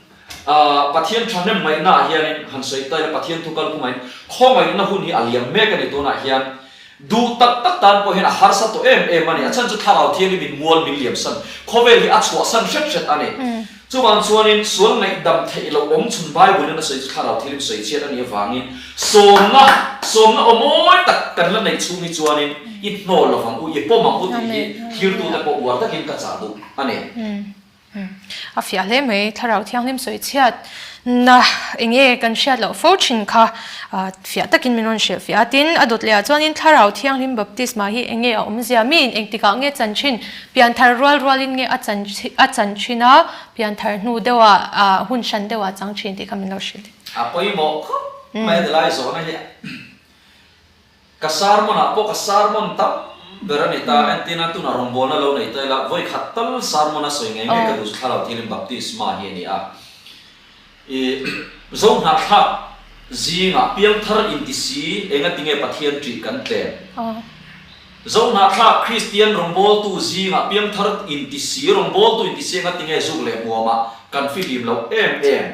Pathian thahnem ngaihnaah hianin han sawi ta ila, Pathian thu kalphungah hian khawngaihna hun hi a liam mek a ni tunah hian. Duh tak tak tan pawh hian a harsa tawh em em a ni. A chhan chu Thlarau Thianghlim in mual min liamsan, khawvel hi a chhuahsan hret hret a ni. Chuvang chuanin sual ngaihdam theih loh awm chhun Bible in a sawi chu Thlarau Thianghlim sawi chhiat a nih avangin sawmna, sawmna aw mawi tak kan la neih chhung hi chuanin i hnawl lovang u, i pawm ang u tih hi thlirtute pawh uar takin ka chah duh a ni. A fiah hle mai, Thlarau Thianghlim sawi chhiat na enge kan hriat loh fo thin kha fiah takin min rawn hrilh fiah a. Tin, a dawt leh ah chuanin Thlarau Thianghlim baptisma hi enge a awmzia, miin engtikah nge chan thin, pianthar rual rualin nge a chan a chan thin a, pianthar hnu deuhah hun hran deuhah chang thin tih kha min lo hrilh. A pawimawh khawp mai a ti lai zawhna hi. Ka sermon ah pawh ka sermon tam ber a ni ta, entirna tunah rawngbawlna lo nei ta ila, vawi khat tal sermon a sawi ngei ngei ka duh chu Thlarau Thianghlim Baptisma hi a ni a. I Zohnahthlak zingah piangthar inti si engatinge Pathian ṭih kan tlem? Zohnahthlak Kristian rawngbawltu zingah piangthar inti si, rawngbawltu inti si engatinge zuk leh hmuamah kan fihlim loh em em?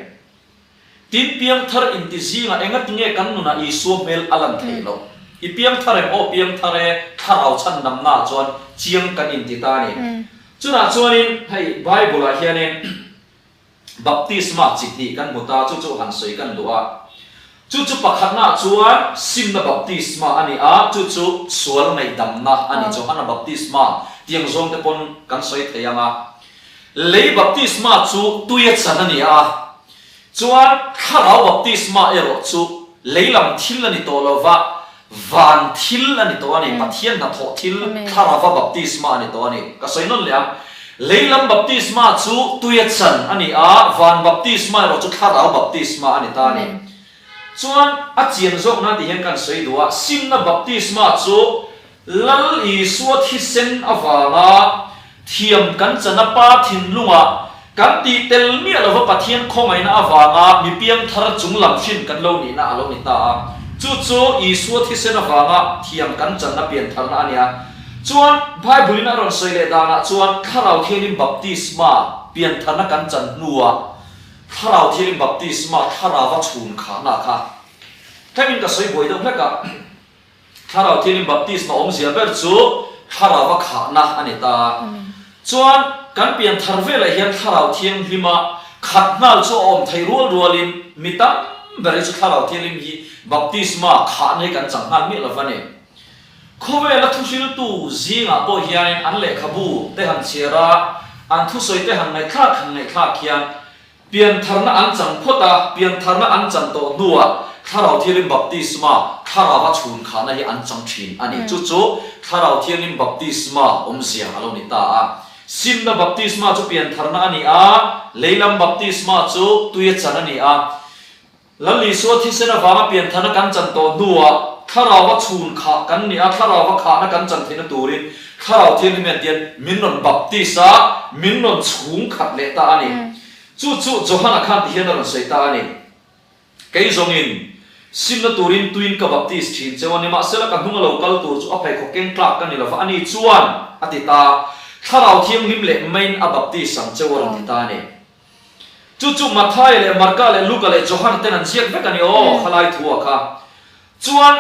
Tin, piangthar inti zingah engatinge kan nunah Isua hmel a lan theih loh? I piangthar em? Aw, piangthar e, thlarau chhandamnaah chuan chiang kan inti ta a ni. Chunah chuanin hei Bible-ah hianin baptisma chi hnih kan hmu ta, chu chu han sawi kan duh a. Chu chu pakhatnaah chuan simna baptisma a ni a, chu chu sual ngaihdamna a ni, Johana baptisma tiang zawng te pawn kan sawi thei ang a. Lei baptisma chu tuia chan a ni a, chuan thlarau baptisma erawh chu lei lam thil a ni tawh lo va, van thil a ni tawh a ni, Pathian hnathawh thil thlarauva baptisma a ni tawh a ni. Ka sawi nawn leh ang, lei lam baptisma chu tuia chan a ni a, van baptisma erawh chu thlarau baptisma a ni ta a ni. Chuan a chian zawk nan ti hian kan sawi duh a, simna baptisma chu Lal Isua thisen avanga thiam kan chana Pa thinlungah kan tih tel miah lova Pathian khawngaihna avanga mi piangthar chung lam hrin kan lo nihna a lo ni ta a. Chu chu Isua thisen avanga thiam kan channa piantharna a nia. Chuan Bible-in a rawn sawi leh danah chuan Thlarau Thianghlim baptisma piantharna kan chan hnuah Thlarau Thianghlim baptisma Thlarauva chhun khahna kha thlengin ka sawi buai deuh hlek a. Thlarau Thianghlim baptisma awmzia ber chu Thlarauva khahna a ni ta. Chuan kan pian thar velah hian Thlarau Thianghlima khat nghal chu a awm theih rual rualin mi tam ber hi chu Thlarau Thianghlim hi baptisma khahna hi kan chang nghal miah lo va ni. Khawvela thuhriltu zingah pawh hianin an lehkhabu te han chhiar a, an thusawi te han ngaihthlak han ngaihthlak hian Piantharna an chang phawt a, piantharna an chan tawh hnuah Thlarau Thianghlim baptisma, Thlarauva chhun khahna hi an chang thin a ni. Chu chu Thlarau Thianghlim baptisma awmzia a lo ni ta a. Simna baptisma chu piantharna a ni a, leilam baptisma chu tuia chan a ni a. Lal Isua thisen avanga piantharna kan chan tawh hnuah Thlarauva chhun khah kan ni a, Thlarauva khahna kan chan theihna turin Thlarau Thianghlim hian tian min rawn baptis a, min rawn chhung khat leh ta a ni. Chu chu Johana khan tihian a rawn sawi ta a ni, Kei zawngin simna turin tuin ka baptis thin cheu a, nimahsela ka hnung a lo kal tur chu a pheikhawk keng tlak ka ni lova, ani chuan a ti ta, Thlarau Thianghlim leh maiin a baptis ang cheu a rawn ti ta a ni. Chu chu Mathaia leh Marka leh Luka leh Johana ten an ziak vek a ni aw, khalai thu ah kha. Chuan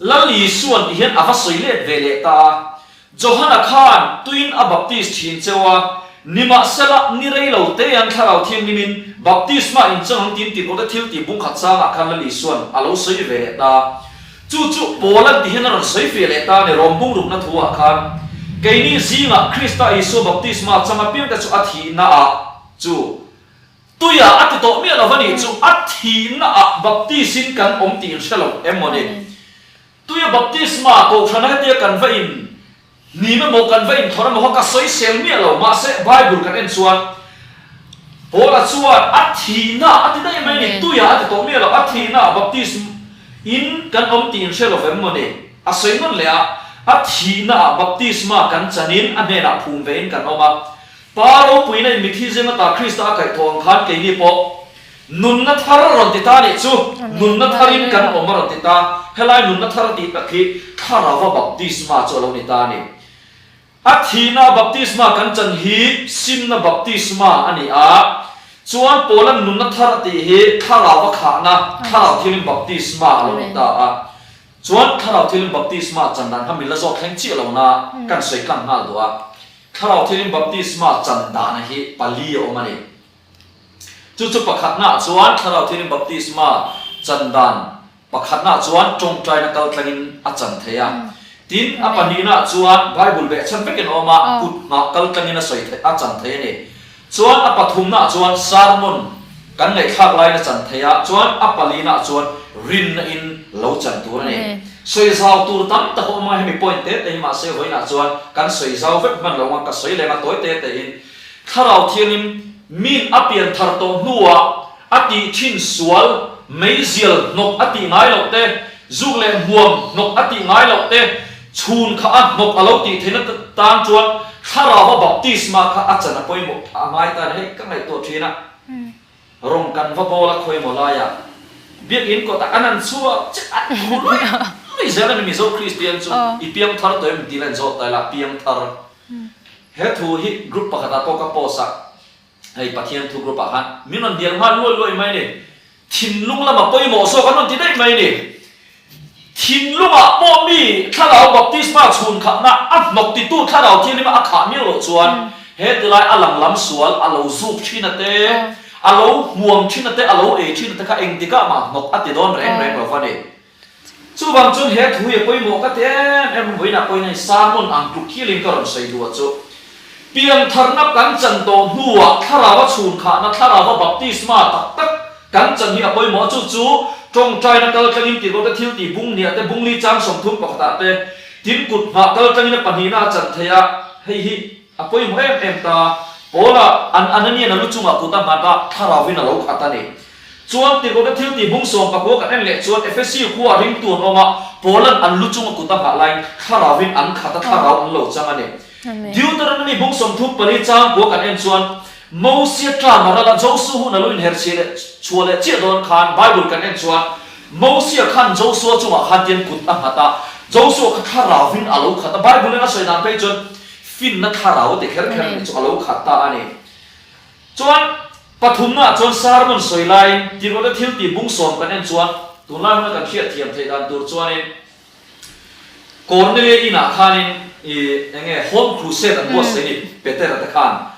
Lal Isuan ti hian a va sawi let ve leh ta a, Johana khan tuin a baptis thin cheu a, nimahsela ni rei lo te an Thlarau Thianghlimin baptisma inchang ang tin tih pawh te thil tih bung khat sangah khan Lal Isuan a lo sawi ve leh ta. Chu chu Paul an ti hian a rawn sawi fiah leh ta a ni, Rawm bung rukna thu ah khan. Keini zingah Krista Isua baptisma chang apiangte chu a thihnaah chu tuiah a ti tawh miah lo va nih chu a thihnaah baptis-in kan awm tih in hre lo em maw ni? Tuia baptisma kohhran hetia kan va in Hnim emaw kan va inthawrh emaw kha ka sawisel miah lo, mahse Bible kan en chuan Paula chuan a thihna a ti daih mai a ni, tuiah a ti tawh miah lo, a thihna baptism in kan awm tih in hre lo vem maw ni? A sawi nawn leh a, a thihna ah baptisma kan chanin a hnenah phum ve in kan awm a, Pa ropuina in mithi zing ata Krista a kaihthawh ang khan keini pawh Nunna thar a rawn ti ta nih chu, nunna tharin kan awm a rawn ti ta. Helai nunna thar a tih tak hi Thlarauva baptisma chu a lo ni ta a ni. A thihna baptisma kan chan hi simna baptisma a ni a, chuan Paula'n nunna thar a tih hi Thlarauva khahna, Thlarau thiangin baptisma a lo ni ta a. Chuan Thlarau thiangin baptisma chan dan kha min la zawk thleng chiah lo na kan sawi tlang nghal duh a. Thlarau thiangin baptisma chan dana hi pali a awm a ni. Chu chu pakhatnaah chuan Thlarau Thianghlim Baptisma chan dan pakhatnaah chuan tawngtaina kal tlangin a chan thei a. Tin, a pahnihnaah chuan Bible behchhan vekin a awm a, kut nghah kal tlangin a sawi a chan thei a ni. Chuan a pathumnaah chuan sermon kan ngaihthlak laiin a chan thei a, chuan a palinaah chuan rinna in lo chan tur a ni. Sawi zau tur tam tak a awm a, hemi point te te hi mahse vawiinah chuan kan sawi zau vek hman lo ang, ka sawi lem a tawi te tein. Thlarau Thiangin min a pian thar tawh hnuah a tih thin sual, meizial hnawk a tih ngai loh te, zuk leh hmuam hnawk a tih ngai loh te, chhun kha a hnawk a lo tih theihna tan chuan Thlarauva baptisma kha a chan a pawimawh a ngai ta a ni. Hei ka ngaihtuah thin a, rawng kan va bawl a khawimaw laiah Biakinn kawtah an an chhuak chiah an thu luih luih zel a ni Mizo Kristian chu i piang thar tawh em tih la inzawt ta ila piang thar. He thu hi group pakhatah pawh ka post a, hei Pathian thu group ah khan min rawn biak nghal luai luai mai a ni. Thinlung lama pawimawh zawk an rawn ti daih mai a ni. Thinlungah pawh mi thlarau baptisma chhun khatna a hnawk titu thlarau thianghlim a khah miau loh chuan he tilai a lang lam sual a lo zuk thin a te, a lo hmuam thin a te, a lo ei thin a te kha engtikah mah hnawk a ti dawn reng reng lo va ni. Chuvang chuan he thu hi a pawimawh ka ti em em vawiinah pawhin hei sermon ang tluk hialin ka rawn sawi duh a chu. Piantharna kan chan tawh hnuah thlarau a chhunkhahna, thlarau a baptisma tak tak kan chan hi a pawimawh a, chu chu tawngtaina kal tlangin tirhkohte thil tih bung hniah te, bungli chang 31 ah te, tin kut nghah kal tlangin a pahnihna a chan theih a, hei hi a pawimawh em em ta. Paula an Ananian a lu chungah kut a nghat a, thlarauvin a lo khat a ni. Chuan tirhkohte thil tih bung 19 kan en leh chuan Efesi khua a ringtu an awm a, Paula'n an lu chunga kut a nghah laiin thlarauvin an khat a, thlarau an lo chang a ni. Deuteronomy bung 34 chang kua kan en chuan Mosia tlang a ral a, Joshua hun a lo inher chhiah leh chhuah leh chiah dawn khan Bible kan en chuan Mosia khan Joshua chungah khan tian kut a nghat a, Joshua kha thlarauvin a lo khat a, Bible in a sawi dan phei chuan finna thlarau a ti kher kher nih chu a lo khat ta a ni. Chuan, pathumnaah chuan sermon sawi laiin tirhawte thil tih bung sawm kan en chuan tunlai huna kan hriat thiam theih dan tur chuanin Cornelia inah khanin i enge home crusade an buatsaih ni Petera te khan.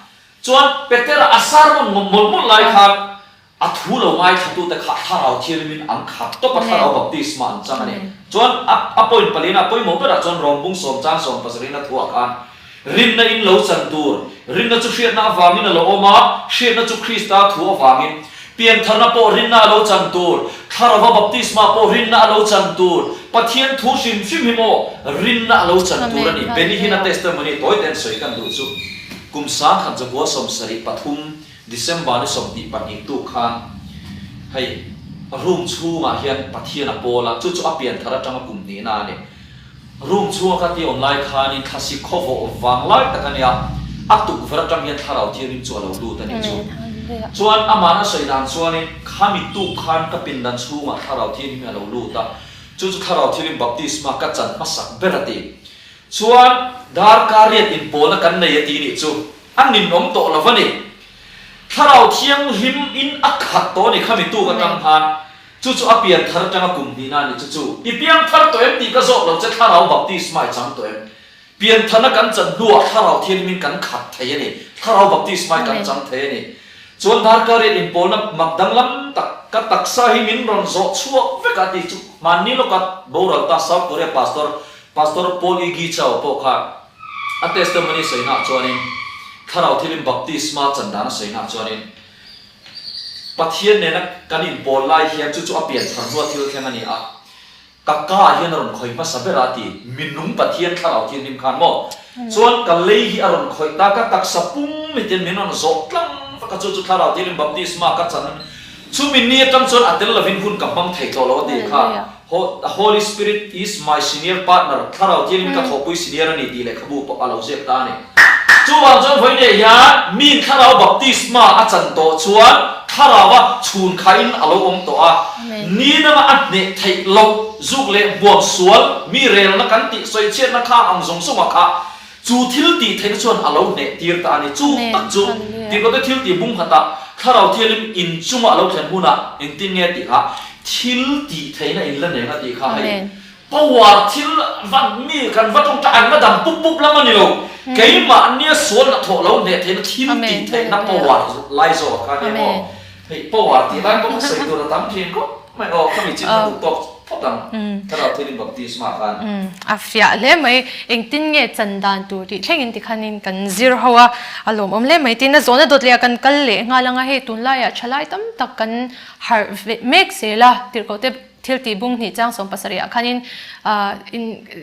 Chuan Petera a sermon mawlh mawlh lai khan A thu lo ngaithlatute kha Thlarau Thianghlimin an khat tawp a, Thlarau baptisma an chang a ni. Chuan a a point palina a pawimawh berah chuan Rom bung sawm chang sawm pasarihna thuah khan rinna in lo chan tur, rinna chu hriatna avangin a lo awm a, hriatna chu Krista thu avangin. Piantharna pawh rinna a lo chan tur, Thlarauva baptisma pawh rinna a lo chan tur, Pathian thu hrim hrim hi maw rinna a lo chan tur a ni. Benny Hinn-a testimony tawi te an sawi kan duh chu kum 1973 December ni 22 tuk khan hei room chhungah hian Pathian a pawl a, chu chu a pian thar atanga kum hnihna a ni. Room chhunga ka ti awm lai khanin thlasik khaw vawh vang lai tak a nia, a tukverh atang hian thlarau thianghlim chu a lo lut a nih chu. Chuan amahna a sawi dan chuanin khami tuk khan ka pindan chhungah thlarau thianghlim hi a lo lut a, chu chu thlarau thianghlim baptisma ka chan hmasak ber a ti. Chuan darkar riat inpawlna kan nei a ti nih chu. A ninawm tawh lo a ni. Thlarau Thianghlim in a khat tawh a ni khami tuk atang khan. Chu chu a pian thar atanga kum hnihna a ni chu chu. I piang thar tawh em tih ka zawt lo che Thlarau Baptisma i chang tawh em? Pian tharna kan chan hnuah Thlarau Thianghlim in kan khat thei a ni. Thlarau Baptisma i kan chang thei a ni. Chuan darkar riat inpawlna mak danglam tak ka taksa hi min rawn zawh chhuak vek a tih chu hmanni lawka boral ta South Korea Pastor Pastor Paul E. Gi Chao pawh kha. A testimony sawinaah chuanin Thlarau thilin baptisma chan dan a sawinaah chuanin Pathian nena kan inpawl lai hian chu chu a pian thar hnua thil thleng a ni a. Ka ka ah hian a rawn khawih hmasa ber a ti. Minung Pathian Thlarau Thianghlim khan maw? Chuan ka lei hi a rawn khawih ta, ka taksa pum hitin min rawn zawh tlang vak a, chu chu Thlarau Thianghlim baptisma ka chan a ni. Chumi ni atang chuan a tel lovin hun ka hmang thei tawh lo a ti kha. Holy Spirit is my senior partner, Thlarau Thianghlim ka thawhpui senior a ni tih lehkhabu pawh a lo ziak ta a ni. Chuvang chuan vawiinah hian miin Thlarau baptisma a chan tawh chuan Thlaraua chhun khain a lo awm tawh a, ni danga a hneh theih loh zuk leh hmuam sual mi relna kan tih sawichhiatna khang ang zawng zawngah kha chu thil tih theihna chuan a lo hneh tir ta a ni. Chu tak chu Timote thil tih bung khatah Thlarau Thianghlim inchunga a lo thlen hunah engtin nge tih kha thil tih theihna in la neng a tih kha hei Power thil va mi kan va tawngtai an va dam pup pup lam a ni lo. Keimahnia sual hnathawh lo hneh theihna thil tih theihna power lai zawk a kha nia maw. Hei power tih lai pawh ka sawi tur a tam thin khawp mai aw khami chin ka duh tawk phawt ang Thlarau Thianghlim Baptisma khan. A fiah hle mai. Engtin nge chan dan tur tih thlengin tikhanin kan zir ho a, a lawmawm hle mai. Tin a zawhna dawt leh ah kan kal leh nghal ang a, hei tunlaiah thalai tam tak kan harh mek zel a, tirhkoh te Thil tih bung hnih chang 70 ah khanin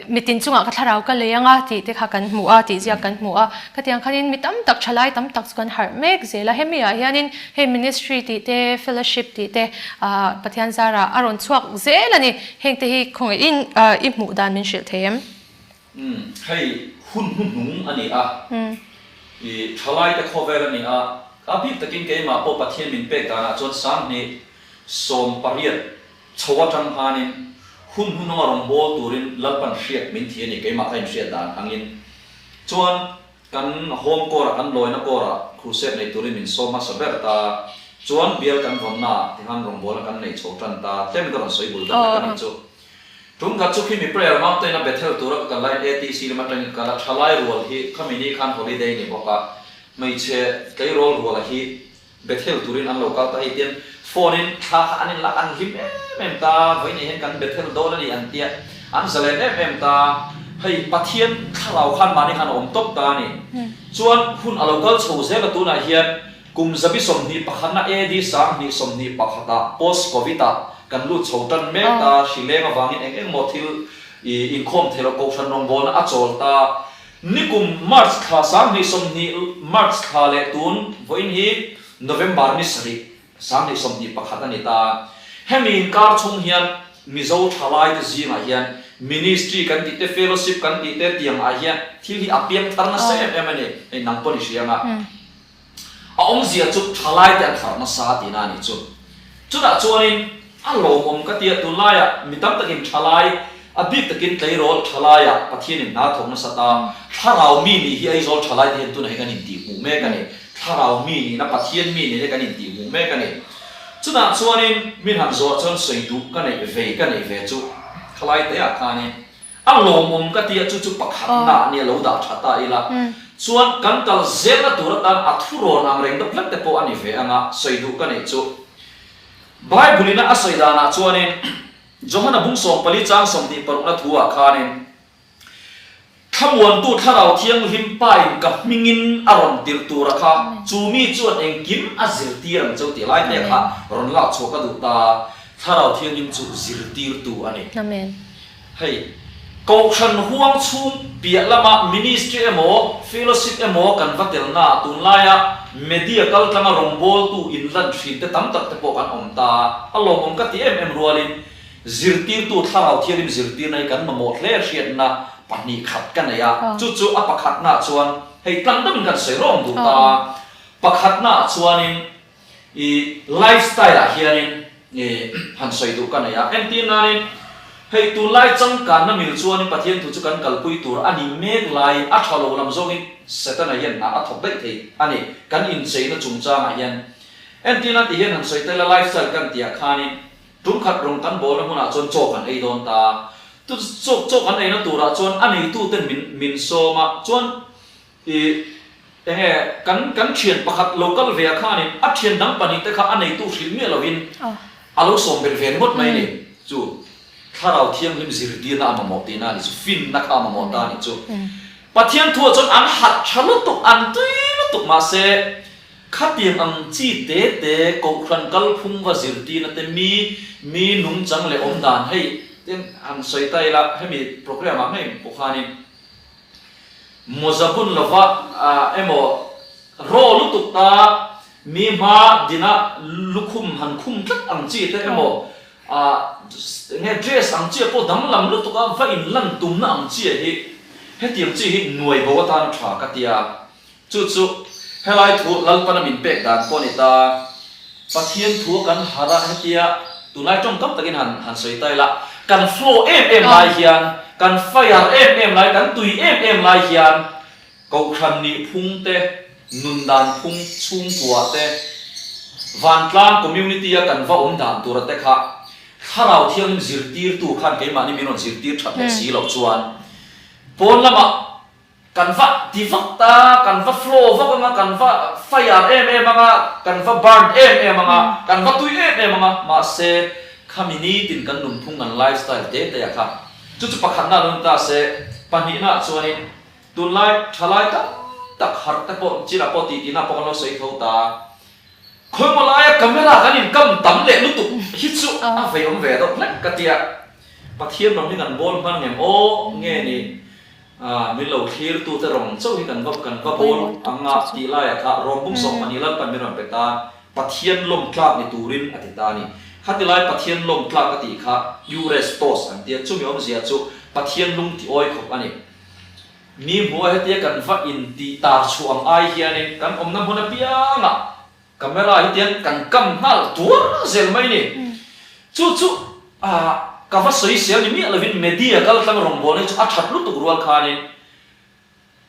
mitin chungah ka thlarau ka lei anga tih te kha kan hmu a, tih ziak kan hmu a. Khatiang khanin mi tam tak, thalai tam tak chu kan harh mek zel a. Hemi ah hianin hei ministry tih te, fellowship tih te Pathian zarah a rawn chhuak zel a ni. Heng te hi khawngaihin i hmuh dan min hrilh thei em? Umm, hei hun hnuhnung a ni a, i thalai te khawvel a ni a, a bik takin keimah pawh Pathian min pek danah chuan 2018 chho atang khanin hun hnuhnunga rawn bawl turin Lalpan hriat min thi a ni, keimah ka inhriat dan angin. Chuan kan home kawrah, kan lawina kawrah crusade nei turin min sawm hmasa ber ta, chuan bial kan vawnnaah tikhan rawngbawlna kan nei chho tan ta, tlem ka rawn sawi bul deuh hlek a nih chu. Tum khat chu khimi prayer mountain a Bethel tura ka kal laiin ATC lam atangin ka kal a, thalai rual hi khami ni khan holiday ni bawk a, hmeichhe tleirawl ruala hi Bethel turin an lo kal ta hei tian phone in thla kha an inlak an hlim em em ta, vawiin hian kan Bethel dawn a ni an tia, an zalen em em ta, hei Pathian thlarau khan mahni khan a awm tawp ta a ni. Chuan hun a lo kal chho zel a tunah hian kum 121 na AD 2021 ah post covid ah kan lut chho tan mek ta, hrileng avangin eng eng maw thil i inkhawm theih loh kohhran rawngbawlna a chawl ta, Nikum March thla 2020 March thla leh tun vawiin hi November ni sarih 2021 a ni ta. Hemi inkar chhung hian Mizo thalaite zingah hian Ministry kan tih te, Fellowship kan tih te tiangah hian thil hi a piang thar nasa em em a ni. Hei nang pawh ni hria anga. A awmzia chu thalaite an harh nasa tihna a nih chu. Chutah chuanin a lawmawm ka tia tunlaiah mi tam takin thalai, a bik takin tleirawl thalaiah Pathianin hna thawk nasa ta. Thlarau mi nih hi Aizawl thalaite hian tunah hi kan intihhmuh mek a ni. Thlarau mi nihna Pathian mi nihna kan intihhmuh mek a ni. Chutah chuanin min han zawh chuan sawi duh ka neih vei ka neih ve chu thalaiteah khanin A lawmawm ka tia chu chu pakhatna a nia lo dah tha ta ila chuan kan kal zelna tur atan a thurawn ang reng deuh hlek te pawh a ni ve anga sawi duh ka neih chu Bible ina a sawi danah chuanin Johana bung 14 chang 26 na thu ah khanin Thlamuantu Thlarau Thianghlim Pa in ka hmingin a rawn tirh tura kha chu mi chuan engkim a zirtir ang cheu tih lai te kha rawn lak chhuah ka duh ta Thlarau Thianghlim chu zirtirtu a ni. Amen. Hei, Kohhran huang chhung piah lama ministry emaw, fellowship emaw kan va telna tunlaia media kaltlanga rawngbawltu inlan thin te tam tak te pawh kan awm ta. A lawmawm ka ti em em rualin zirtirtu Thlarau Thianghlim zirtirna hi kan mamawh hle hriatna pahnih khat ka nei a. Chu chu a pakhatnaah chuan hei tlang deuhin kan sawi rawng duh ta. Pakhatnaah chuanin I life style ah hianin i han sawi duh ka nei a, entir nanin hei tunlai changkanna mil chuanin Pathian thu chu kan kalpui tur a ni mek laiin a tha lo lam zawngin Setana hian hna a thawk daih thei a ni kan incheina chungchangah hian. Entir nan ti hian han sawi tel a life style kan tih ah khanin tumkhat rawng kan bawlna hmunah chuan chaw kan ei dawn ta, chaw chaw kan eina turah chuan a neituten min min sawm a chuan I enge kan kan thian pakhat lo kal ve a khanin a thian dang pahnih te kha a neitu hrilh miah lovin a lo sawm belh ve ringawt mai a ni. Chu Thlarau Thianghlim zirtirna a mamawh tihna a ni chu, finna kha a mamawh ta a ni chu. Pathian thuah chuan an harh tha lutuk, an tui lutuk mahse khatiang ang chi te te kohhran kalphung va zirtirna te mi mi nungchang leh awmdan hei tin han sawi ta ila hemi programme ah ngei pawh khanin mawza bun lova emaw raw lutuk ta mi hma dina lukhum han khum tlat ang chi te emaw Enge dress ang chiah pawh danglam lutuk a, va in lan tumna ang chiah hi hetiang chi hi nuai bo atan a tha ka tia. Chu chu helai thu Lalpana min pek dan pawh a ni ta. Pathian thu a kan harh a hetia tunlai tawngkam takin han han sawi ta ila, kan flow em em lai hian, kan fire em em lai, kan tui em em lai hian Kohhran nih phung te, nun dan phung chhungkua te, vantlang community a kan va awm dan tura te kha Thlarau Thianghlim zirtirtu khan keimahni min rawn zirtir that leh si loh chuan pawn lamah kan va ti vak ta, kan va flow vak anga, kan va fire em em anga, kan va burn em em anga, kan va tui em em anga, mahse khami nitin kan nunphung kan lifestyle te te ah kha chu chu pakhatna lo ni ta se, pahnihna ah chuanin Tunlai thalai tam tak harh te pawh chinah pawh tih tihna pawh kan lo sawi tho ta. Khawimaw laia camera kan inkam tam leh lutuk hi chu a vei awm ve deuh hlek ka tia. Pathian rawng hi kan bawl hman ngem aw nge ni min lo thlirtute rawng chauh hi kan va kan va bawl ang a tih laiah kha rawng bum 12 Lalpan min rawn pe ta Pathian lawm tlak ni turin a ti ta a ni. Khati lai Pathian lawm tlak a tih kha Eurestos an tia chumi awmzia chu Pathian lung ti awi khawp a ni. Mi hmua hetia kan va intih tar chhuah ang ai hianin kan awmna hmun apiangah camera hi tian kan kam nghal tuar zel mai ni. Chu chu ka va sawi sel ni miah lovin media kal tlang rawngbawlna hi chu a that lutuk rual khanin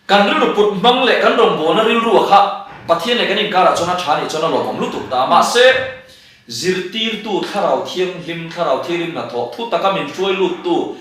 kan rilru put hmang leh kan rawngbawlna rilrua kha Pathian leh kan inkarah chuan a tha nih chuan a lawmawm lutuk ta. Mahse, zirtirtu thlarau thianghlim, thlarau thianghlim hnathawh thu taka min hruai luttu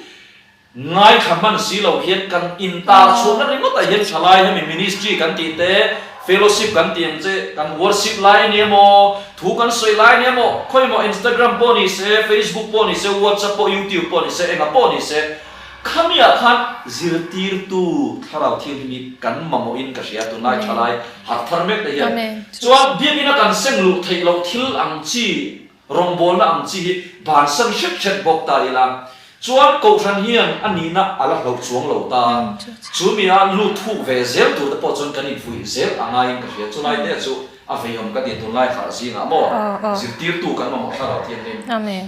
Ngaithla hman si lo hian kan intar chhuahna ringawtah hian thalai hemi ministry kan tih te, fellowship kan tih ang che, kan worship lai a ni emaw, thu kan sawi lai a ni emaw, khawimaw Instagram pawh ni se, Facebook pawh ni se, WhatsApp pawh, YouTube pawh ni se, enga pawh ni se, khamiah khan zirtirtu Thlarau Thianghlim hi kan mamawhin ka hria tunlai thalai harh thar mek te hian. Chuan biakina kan seng luh theih loh thil ang chi Rawngbawlna ang chi hi bansan hret hret bawk ta ila chuan Kohhran hian a nihna a la hloh chuang lo ta. Chu mi a lut thuk ve zel tur te pawh chuan kan infuih zel a ngaiin ka hria. Chulai te chu a veiawm ka ti tunlai harh zingah maw zirtirtu kan mamawh thlarau thianghlim. Amen.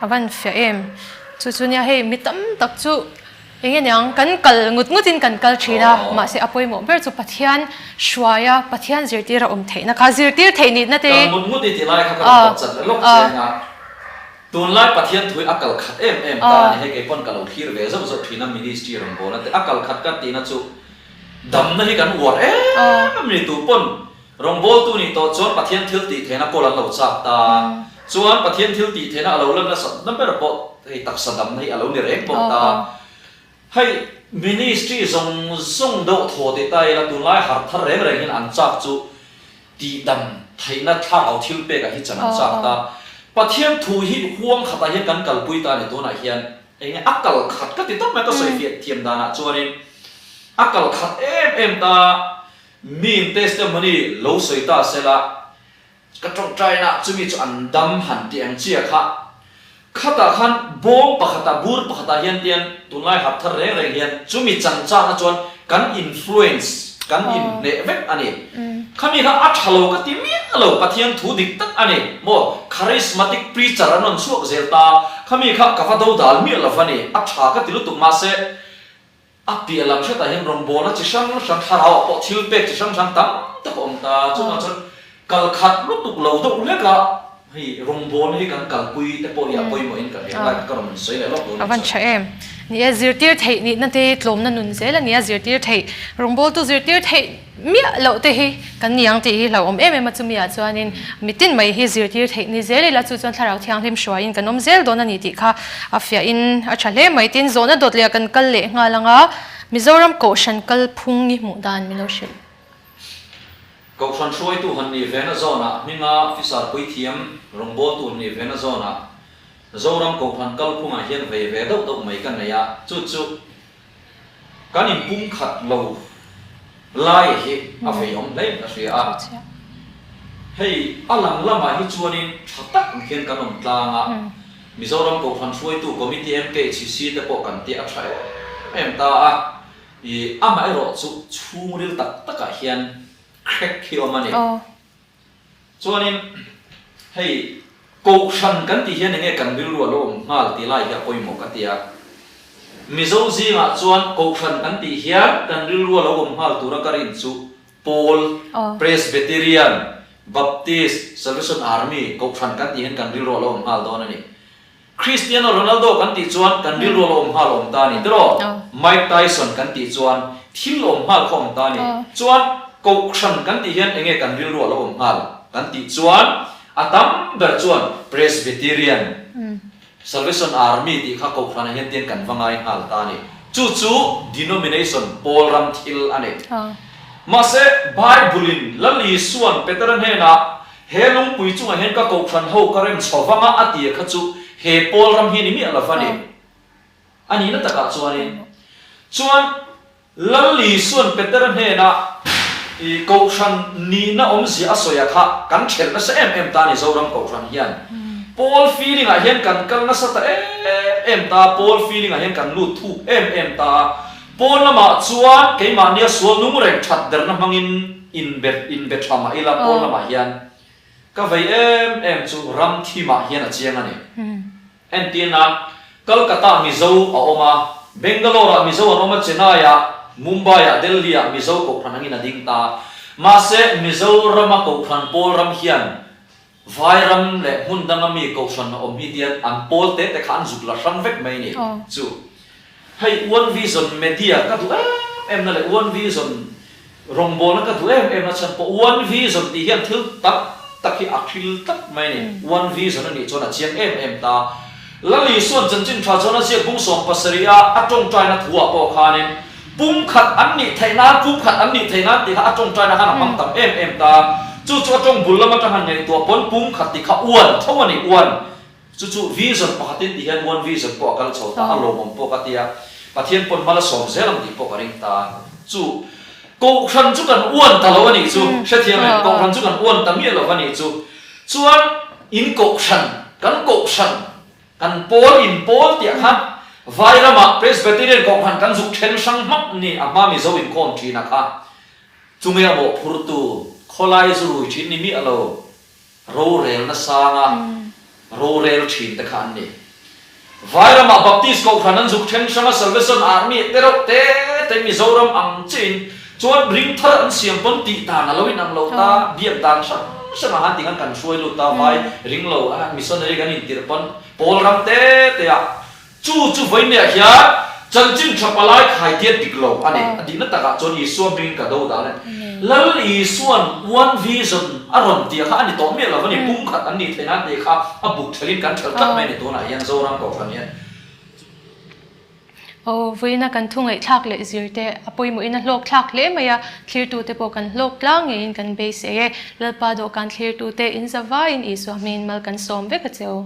A van fiah em. Chu chu nia hei mi tam tak chu Eng nge niang, kan kal ngut ngut in kan kal thin a, mahse a pawimawh ber chu Pathian hruai a, Pathian zirtir a awm theihna kha, zirtir theih nihna te. Kal ngut ngut i ti lai kha ka rawn pawh chat leh lawk che eng a, tunlai Pathian thui a kal khat em em ta a ni, hei kei pawn ka lo thlir ve zauh zauh thin a ministry rawn bawl a te, a kal khat ka tihna chu damna hi kan uar em em a ni, tu pawn Rawngbawltu nih tawh chuan Pathian thil tih theihna kawl an lo chak ta. Chuan Pathian thil tih theihna a lo lan nasatna ber pawh hei taksa damna hi a lo ni reng bawk ta. Hei ministry zawng zawng deuh thaw tih ta ila tunlai harh thar reng reng hian an chak chu tihdam theihna thlarau thil pekah hi chan an chak ta. Pathian thu hi huang khatah hian kan kalpui ta a ni tunah hian eng nge a kal khat ka ti tawp mai ka sawi fiah thiam danah chuanin a kal khat em em ta. Miin testimony lo sawi ta sela, ka tawngtaina chumi chu an dam han ti ang chia kha. Khatah khan bawm pakhatah, bur pakhatah hian tian tunlai harh thar reng reng hian chumi changchakna chuan kan influence, kan inhneh vek a ni. Khami kha a tha lo ka ti miah lo, Pathian thu dik tak a ni maw, charismatic preacher an rawn chhuak zel ta, khami kha ka va dodal miah lo va ni, a tha ka ti lutuk mahse, A piah lam hretah hian rawngbawlna chi hrang hrang, thlarau ah pawh thil pek chi hrang hrang tam tak a awm ta. Chuvang chuan kal khat lutuk lo deuh hlek a, hei rawngbawlna hi kan kalpui te pawh hi a pawimawhin ka hria lai ka rawn sawi leh lawk dawn A van tha em. Ni e, zirtir theih nihna te tlawmna nun zel a ni a, zirtir theih, rawngbawltu zirtir theih Miah loh te hi kan ni ang tih hi hlauhawm em em a, chumi ah chuanin mitin mai hi zirtir theih ni zel ila chu chuan thlarau thianghlim hruaiin kan awm zel dawn a ni tih kha a fiahin a tha hle mai. Tin, zawhna dawt leh ah kan kal leh nghal ang a, Mizoram Kohhran kalphung i hmuh dan min lo hrilh. Kohhran hruaitu han nih vena zawnah hminga officer puithiam rawngbawltu han nih vena zawnah Zoram Kohhran kalphungah hian vei ve deuh deuh mai ka nei a, chu chu. Kan inpumkhat lo lai hi a veiawm hle ka hria a. Hei a lang lamah hi chuanin tha tak ang hian kan awm tlang a, Mizoram Kohhran hruaitu Committee MKHC te pawh kan tih a tha em em ta a, ih amaherawhchu chhungril tak takah hian crack hi awm a ni. Chuanin hei Kohhran kan tih hian enge kan rilru a lo awm nghal tih lai hi a pawimawh ka ti a. Mizo zingah chuan Kohhran kan tih hian kan rilru a lo awm nghal tura ka rin chu Pawl, Presbyterian, Baptist, Salvation Army Kohhran kan tih hian kan rilru a lo awm nghal dawn a ni. Cristiano Ronaldo kan tih chuan kan rilru a lo awm nghal awm ta a ni tiraw? Mike Tyson kan tih chuan thil awm nghal kha awm ta a ni. Chuan Kohhran kan tih hian enge kan rilru a lo awm nghal kan tih chuan a tam ber chuan Presbyterian, Salvation Army tih kha Kohhranah hian tian kan va ngai nghal ta a ni. Chu chu denomination, pawl ram thil a ni. Mahse Bible-in Lal Isua'n Petera hnenah He lungpui chungah hian ka kohhran ho ka rem chho vang a, a tia kha chu he pawl ram hi ni miah lo va ni. A nihna takah chuanin chuan Lal Isua'n Petera hnena i kohhran nihna awmzia a sawi a kha kan thelh nasa em em ta a ni Zoram kohhran hian. Pawl feeling ah hian kan kal nasa ta em em ta, pawl feeling ah hian kan lut thuk em em ta a. Pawn lamah chuan keimahnia sual nung reng that derna hmangin inbe inbe tha mah ila pawn lamah hian ka vei em em chu ram thimah hian a chiang a ni. Entirna, Kolkata Mizo a awm a, Bangalore-ah Mizo an awm a, Chennai-ah, Mumbai-ah, Delhi-ah Mizo kohhran angin a ding ta. Mahse, Mizorama kohhran pawl ram hian Vai ram leh hmun danga mi kohhran a awm hi tian an pawl te te kha an zuk la hrang vek mai ni chu. Hei One Vision Media ka duh em em na leh One Vision rawngbawlna ka duh em em na chhan pawh One Vision tih hian thil tam tak hi a hril tlat mai ni. One Vision a nih chuan a chiang em em ta. Lal Isuan chanchin tha chuan a ziak bung 70 a a tawngtaina thu ah pawh khanin Pumkhat an nih theih nan, pumkhat an nih theih nan tih kha a tawngtaina khan a hmang tam em em ta. Chu chu a tawng bul lam atang han ngaihtuah pawn pumkhat tih kha uan tho a ni, uan. Chu chu vision pakhatin tih hian one vision pawh a kal chho ta, a lawmawm pawh ka ti a, Pathian pawn mal a sawm zel ang tih pawh ka ring ta. Chu Kohhran chu kan uan ta lo a nih chu, hrethiam em? Kohhran chu kan uan ta miah lo a nih chu. Chuan in Kohhran, kan Kohhran, Kan pawl in pawl tiah khan Vai ramah Presbyterian kohhran kan zuk then hrang hmak ni a hma Mizo inkhawm thin a kha chunge a mawhphurtu khawlai zu rui thin ni miah lo rorel nasanga rorel thin te kha an ni. Vai ramah Baptist kohhran an zuk then hrang a Salvation Army te reuh te te Mizoram ang chiin chuan ring thar an siam pawn tih dan a lo inang lo ta biak dan hrang hrang ah han ti khan kan hruai lut ta vai ring lo a missionary kan intirh pawn pawl ram te te ah chu chu vawinia hian chanchin tha palai khai tiat dik lo a ni a dihna takah chuan Isua hmingin ka do dan a ni Lal Isua'n one vision a rawn tih kha a ni tawh miah lo a ni pumkhat an nih theih nan tih kha a buk thelhin kan thelh tlat mai a ni tunah hian Zoram Kohhran hian. Aw, vawiina kan thu ngaihthlak leh zir te a pawimawhin a hlawk thlak hle mai a, thlirtute pawh kan hlawk tlang ngeiin kan beisei e. Lalpa dawhkan thlirtute in zavaiin Isua hmingin mal kan sawm vek a che u.